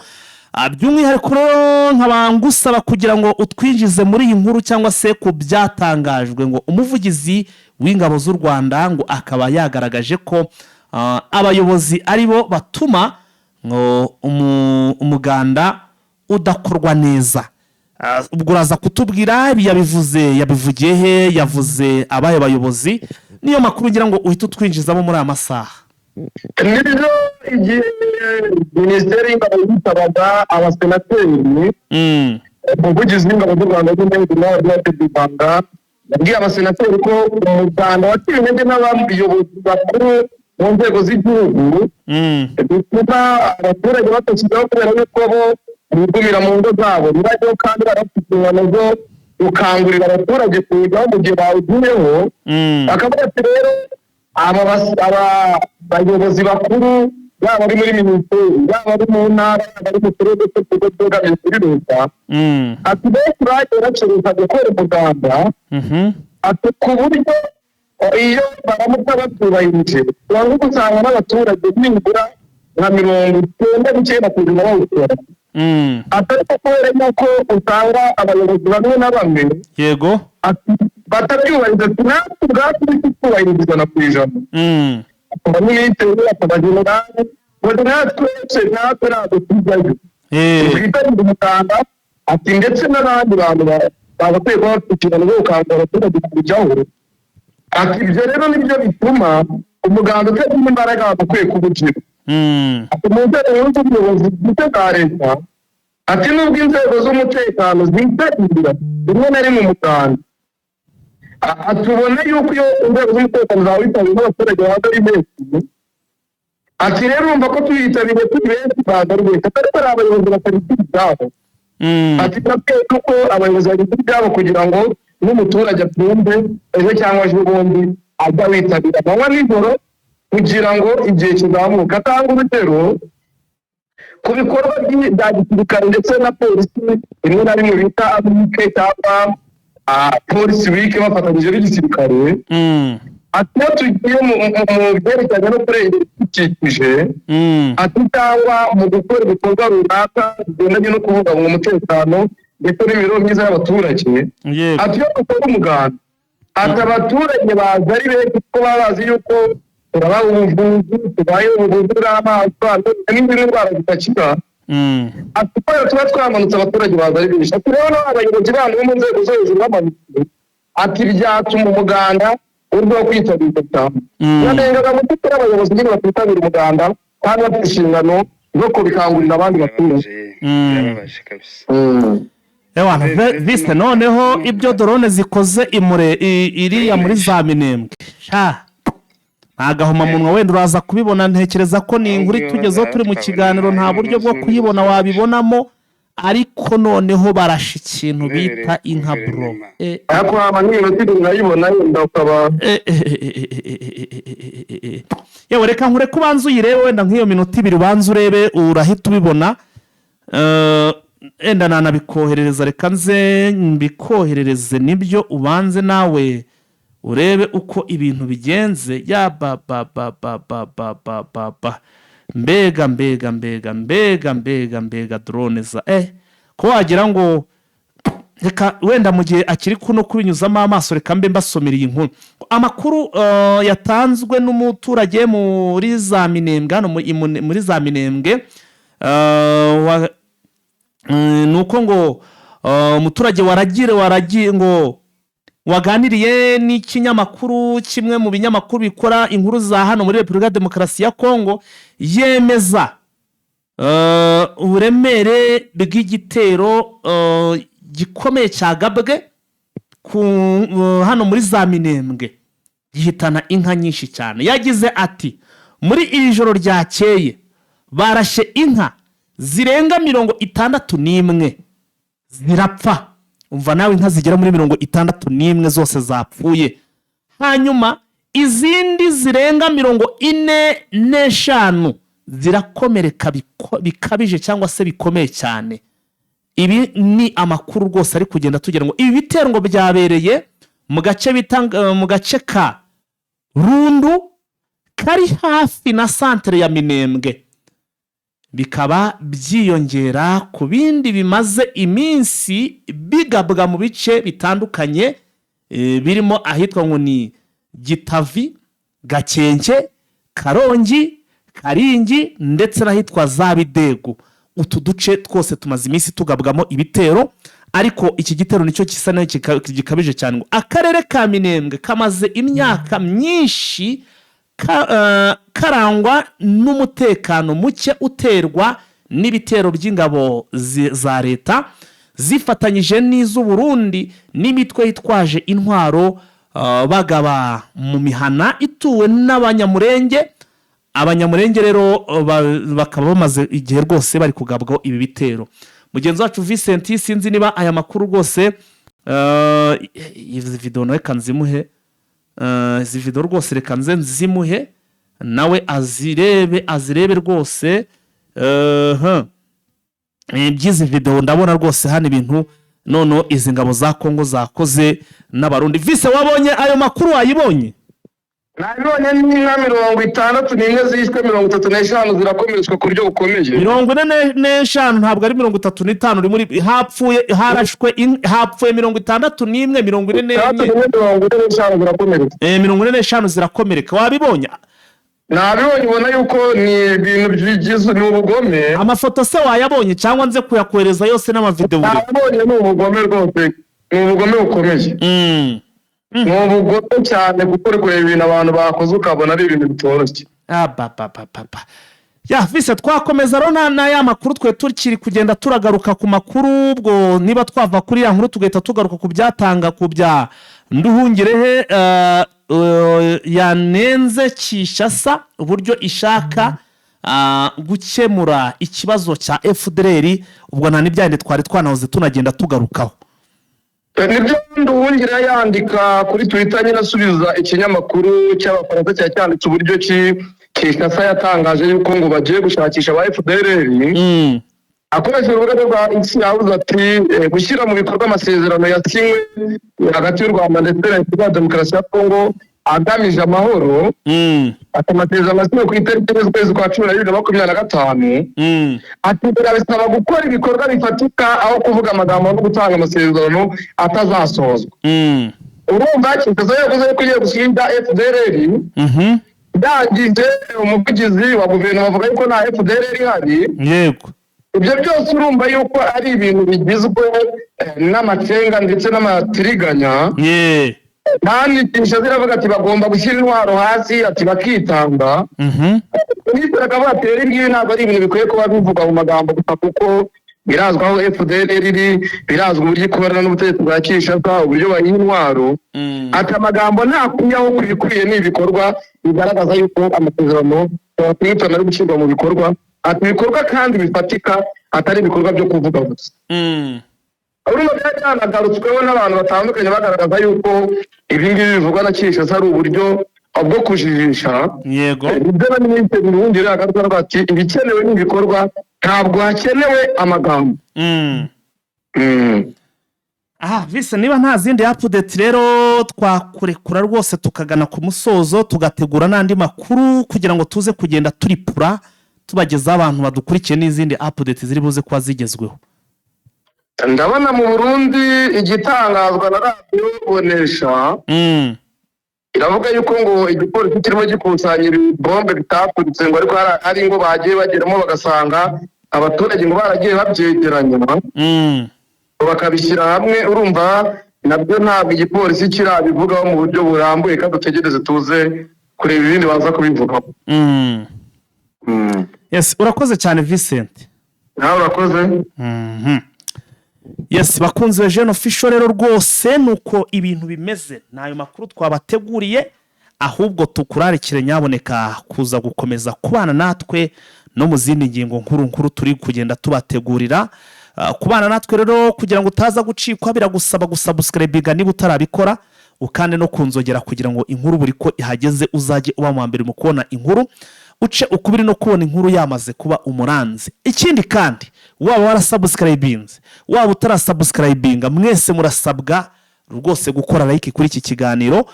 Speaker 1: By'umwihariko rero nkaba ngusaba kugira ngo utwinjize muri iyi nkuru cyangwa se ku byatangajwe, ngo umuvugizi w'ingabo z'u Rwanda ngo akaba yagaragaje ko abayobozi ari bo batuma Ngo umuganda udakorwa neza. Ubwo uraza kutubwira ibi yabivuze, yabivugiye he, yavuze abahe bayobozi? Niyo makuru ngira ngo uhite utwinjizamo muri aya masaha.
Speaker 3: Nibyo, igihe Minisiteri y'Ingabo yitabaga abasenateri, umuvugizi w'Ingabo z'u Rwanda z'Indege Rwanda yabwiye abasenateri ko umuganda watewe intege n'abayobozi bakuru mu nzego z'igihugu, bituma abaturage batashyiraho kubera yuko bo bigumira mu ngo zabo ntibajyeho, kandi barafite inshingano zo gukangurira abaturage kuwujyaho mu gihe bawugiyeho. Bakavuga ati rero aba bayobozi bakuru, yaba ari muri minisiteri, yaba ari mu ntara, yaba ari mu turere twose twegamiye kuri leta, ati benshi bagiye bacuruza gukora umuganda, ati ku buryo iyo baramuka batubahirije usanga usanga n'abaturage nibura nka 99% bawukora, atari ko kubera yuko usanga abayobozi bamwe na bamwe ati batabyubahiriza, ati natwe ubwacu ntitwubahiriza 100%. Akaba minisitiri, akaba generali, ngo natwe natwe ntabwo tujyayo, twitabira umuganda, ati ndetse n'abandi bantu bagakwiye kuba bafite inshingano zo gukangurira abaturage kuwujyaho. Ati ibyo rero nibyo bituma umuganda utagira imbaraga bagakwiye kuwugira. Ati mu nzego z'ubuyobozi bwite bwa leta, ati nubwo inzego z'umutekano zitabira rimwe na rimwe umuganda, tubona yuko iyo inzego z'umutekano zawitabiriye n'abaturage baza ari benshi, ati rero urumva ko tuyitabiriye turi benshi baza ari benshi, ariko hari abayobozi batabigira ibyabo. Ati turakwiye ko abayobozi bagira ibyabo kugira ngo n'umuturage abyumve, ejo cyangwa ejo bundi ajya witabira amanywa nijoro kugira ngo igihe kizamuka. Atanga urugero ku bikorwa bya gisirikare ndetse na polisi rimwe na rimwe bita amike cyangwa polisi wike bafatanyije n'igisirikare. Ati iyo tugiye mu byerekeranye no kurengera ibidukikije, ati cyangwa mu gukora ibikorwa runaka bigendanye no kubungabunga umutekano ndetse n'imibereho myiza y'abaturage, ati iyo dukora umuganda, ati abaturage baza ari benshi kuko baba bazi yuko turabaha ubuvuzi, tubaye ubuvuzi bw'amaso n'izindi ndwara zidakira. Ati kubera tuba twamanutse abaturage baza ari benshi, ati rero abayobozi bandi bo mu nzego zo hejuru bamanutse, ati byatuma umuganda urushaho kwitabirwa cyane. Yanengaga mu by'ukuri abayobozi nyine batitabira umuganda kandi bafite inshingano zo kubikangurira abandi baturage.
Speaker 4: Birababaje kabisa.
Speaker 1: Ewana viste, noneho ibyo drone zikoze imure iriya muri za Minembwe sha nta gahomamunwa. Wenda uraza kubibona, ntekereza ko ni inkuru itugezeho turi mu kiganiro, nta buryo bwo kuyibona wabibonamo, ariko noneho barashe ikintu bita inka, bro.
Speaker 3: Ariko haba n'iminota 2 urayibona yenda ukaba
Speaker 1: Yewe, reka nkureke ubanze uyirebe, wenda nk'iyo minota 2 ubanze urebe, urahita ubibona. Wenda nanabikoherereza, reka nze mbikoherereze nibyo, ubanze nawe urebe uko ibintu bigenze. Ya ba ba ba ba ba ba ba ba ba, mbega mbega mbega mbega mbega mbega drone za ko wagira ngo. Reka wenda mu gihe akiri kuno kubinyuzamo amaso, reka mbe mbasomera iyi nkuru. Amakuru yatanzwe n'umuturage muri za Minembwe, hano muri za Minembwe, ni uko ngo umuturage waragire waragiye ngo waganiriye n'ikinyamakuru kimwe mu binyamakuru bikora inkuru za hano muri Repubulika ya Demokarasi ya Kongo, yemeza uburemere bw'igitero gikomeye cyagabwe ku hano muri za Minembwe, gihitana inka nyinshi cyane. Yagize ati: "Muri iri joro ryakeye barashe inka zirenga 61 zirapfa." Umva nawe, inka zigera muri 61 zose zapfuye, hanyuma izindi zirenga 45 zirakomereka bikabije cyangwa se bikomeye cyane. Ibi ni amakuru rwose ari kugenda tugira ngo ibi bitero ngo byabereye mu gace bita mu gace ka Rundu kari hafi na santere ya Minembwe, bikaba byiyongera ku bindi bimaze iminsi bigabwa mu bice bitandukanye, birimo ahitwa ngo ni Gitavi, Gakenke, Karongi. Karingi ndetse n'ahitwa za Bidego. Utu duce twose tumaze iminsi tugabwamo ibitero, ariko iki gitero nicyo gisa naho gikabije cyane. Ngo akarere ka Minembwe kamaze imyaka myinshi karangwa n'umutekano muke uterwa n'ibitero by'ingabo za leta zifatanyije n'iz'Uburundi n'imitwe yitwaje intwaro, bagaba mu mihana ituwe n'Abanyamurenge. Abanyamurenge rero bakaba bamaze igihe rwose bari kugabwaho ibi bitero. Mugenzi wacu Vincent, sinzi niba aya makuru rwose, izi videwo nawe reka nzimuhe. Izi videwo rwose reka nze nzimuhe nawe azirebe, azirebe rwose. By'izi videwo ndabona rwose hano ibintu noneho izi ngabo za Kongo zakoze n'Abarundi. Vise, wabonye ayo makuru? Wayibonye?
Speaker 3: Nabibonye, n'inka 61 zishwe, 35 zirakomeretswa ku buryo bukomeye.
Speaker 1: 45, ntabwo ari 35. Uri muri hapfuye, harashwe hapfuye 61, 44.
Speaker 3: Itandatu n'imwe, 45 zirakomeretse.
Speaker 1: 45 zirakomereka. Wabibonye?
Speaker 3: Nabibonye, ubona yuko ni ibintu bigize, ni ubugome.
Speaker 1: Amafoto se wayabonye cyangwa nze kuyakohereza yose n'amavidewo?
Speaker 3: Nabibonye, ni ubugome rwose, ni ubugome bukomeye. Ni ubugome cyane, kuko uri kureba ibintu abantu bakoze ukabona ari ibintu bitoroshye.
Speaker 1: Abapapapapa ya vise, twakomeza rero na ya makuru twe tukiri kugenda turagaruka ku makuru. Ubwo niba twava kuri ya nkuru tugahita tugaruka ku byatanga ku bya Nduhungirehe yanenze Kinshasa uburyo ishaka gukemura ikibazo cya FDLR. Ubwo nta n'ibyandi twari twanahoze tunagenda tugarukaho.
Speaker 3: Nibyo, Nduhungira yandika kuri Twitter nyine asubiza ikinyamakuru cy'Abafaransa cyari cyanditse uburyo ki Kinshasa yatangaje yuko ngo bagiye gushakisha aba FDLR. Akoresheje urubuga rwe rwa X yavuze ati: "Gushyira mu bikorwa amasezerano yasinywe hagati y'u Rwanda ndetse na Repubulika ya Demokarasi ya Kongo agamije amahoro." Ati: "Amasezerano yasinywe ku itariki 1 z'ukwezi kwa 12 2025." Ati: "Birabisaba gukora ibikorwa bifatika aho kuvuga amagambo no gutanga amasezerano atazasozwa." Urumva Kinshasa yavuze ko igiye gushinga FDLR. Ndangije umuvugizi wa guverinoma avuga yuko nta FDLR ihari. Ibyo byose urumva yuko ari ibintu bigizwe n'amacenga ndetse n'amatiriganya. Kandi Kinshasa iravuga ati bagomba gushyira intwaro hasi, ati bakitanga. Minisitiri akavuga ati: "Rero ibi ngibi ntabwo ari ibintu bikwiye kuba bivugwa mu magambo gusa, kuko birazwi aho FDLR iri, birazwi uburyo ikorana n'ubutegetsi bwa Kinshasa, uburyo bayiha intwaro." Ati: "Amagambo ntakwiye, aho kubikwiye ni ibikorwa bigaragaza yuko amasezerano ya Washington ari gushyirwa mu bikorwa." Ati: "Ibikorwa kandi bifatika, atari ibikorwa byo kuvuga gusa." Urumva byari byanagarutsweho n'abantu batandukanye bagaragaza yuko ibi ngibi bivugwa na Kinshasa ari uburyo bwo kujijisha. Ibyo na Minisitiri Nduhungirehe agaruka avuga ati: "Ibikenewe ni ibikorwa, ntabwo hakenewe amagambo."
Speaker 1: Aha vise, niba nta zindi update rero, twakurekura rwose tukagana ku musozo, tugategura n'andi makuru kugira ngo tuze kugenda turipura tubagezaho abantu badukurikiye n'izindi update ziri buze kuba zigezweho.
Speaker 3: Ndabona mu Burundi igitangazwa na Radiyo Bonesha iravuga yuko ngo igipolisi kirimo gikusanya ibibombe bitaturitse, ngo ariko hari ingo bagiye bageramo bagasanga abaturage ngo baragiye babyegeranya bakabishyira hamwe. Urumva nabyo ntabwo igipolisi kirabivugaho mu buryo burambuye, kandi dutegereze tuze kureba ibindi baza kubivugaho.
Speaker 1: Yes, urakoze cyane, Vincent.
Speaker 3: Nawe urakoze.
Speaker 1: Yes, bakunzi ba Jene Official, rero rwose ni uko ibintu bimeze, ni ayo makuru twabateguriye. Ahubwo tukurarikire nyaboneka kuza gukomeza kubana natwe no mu zindi ngingo nkuru nkuru turi kugenda tubategurira. Kubana natwe rero kugira ngo utaza gucikwa biragusaba gusubscribinga niba utarabikora, ukande no kunzogera kugira ngo inkuru buri ko ihageze uzajye uba mu wa mbere mu kubona inkuru, uce ukubiri no kubona inkuru yamaze kuba umuranzi. Ikindi kandi, waba warasubscribinze, waba utarasubscribinga, mwese murasabwa rwose gukora like kuri iki kiganiro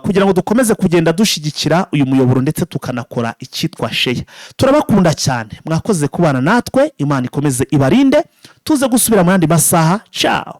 Speaker 1: kugira ngo dukomeze kugenda dushyigikira uyu muyoboro, ndetse tukanakora icyitwa share. Turabakunda cyane, mwakoze kubana natwe. Imana ikomeze ibarinde, tuze gusubira mu yandi masaha. Ciao.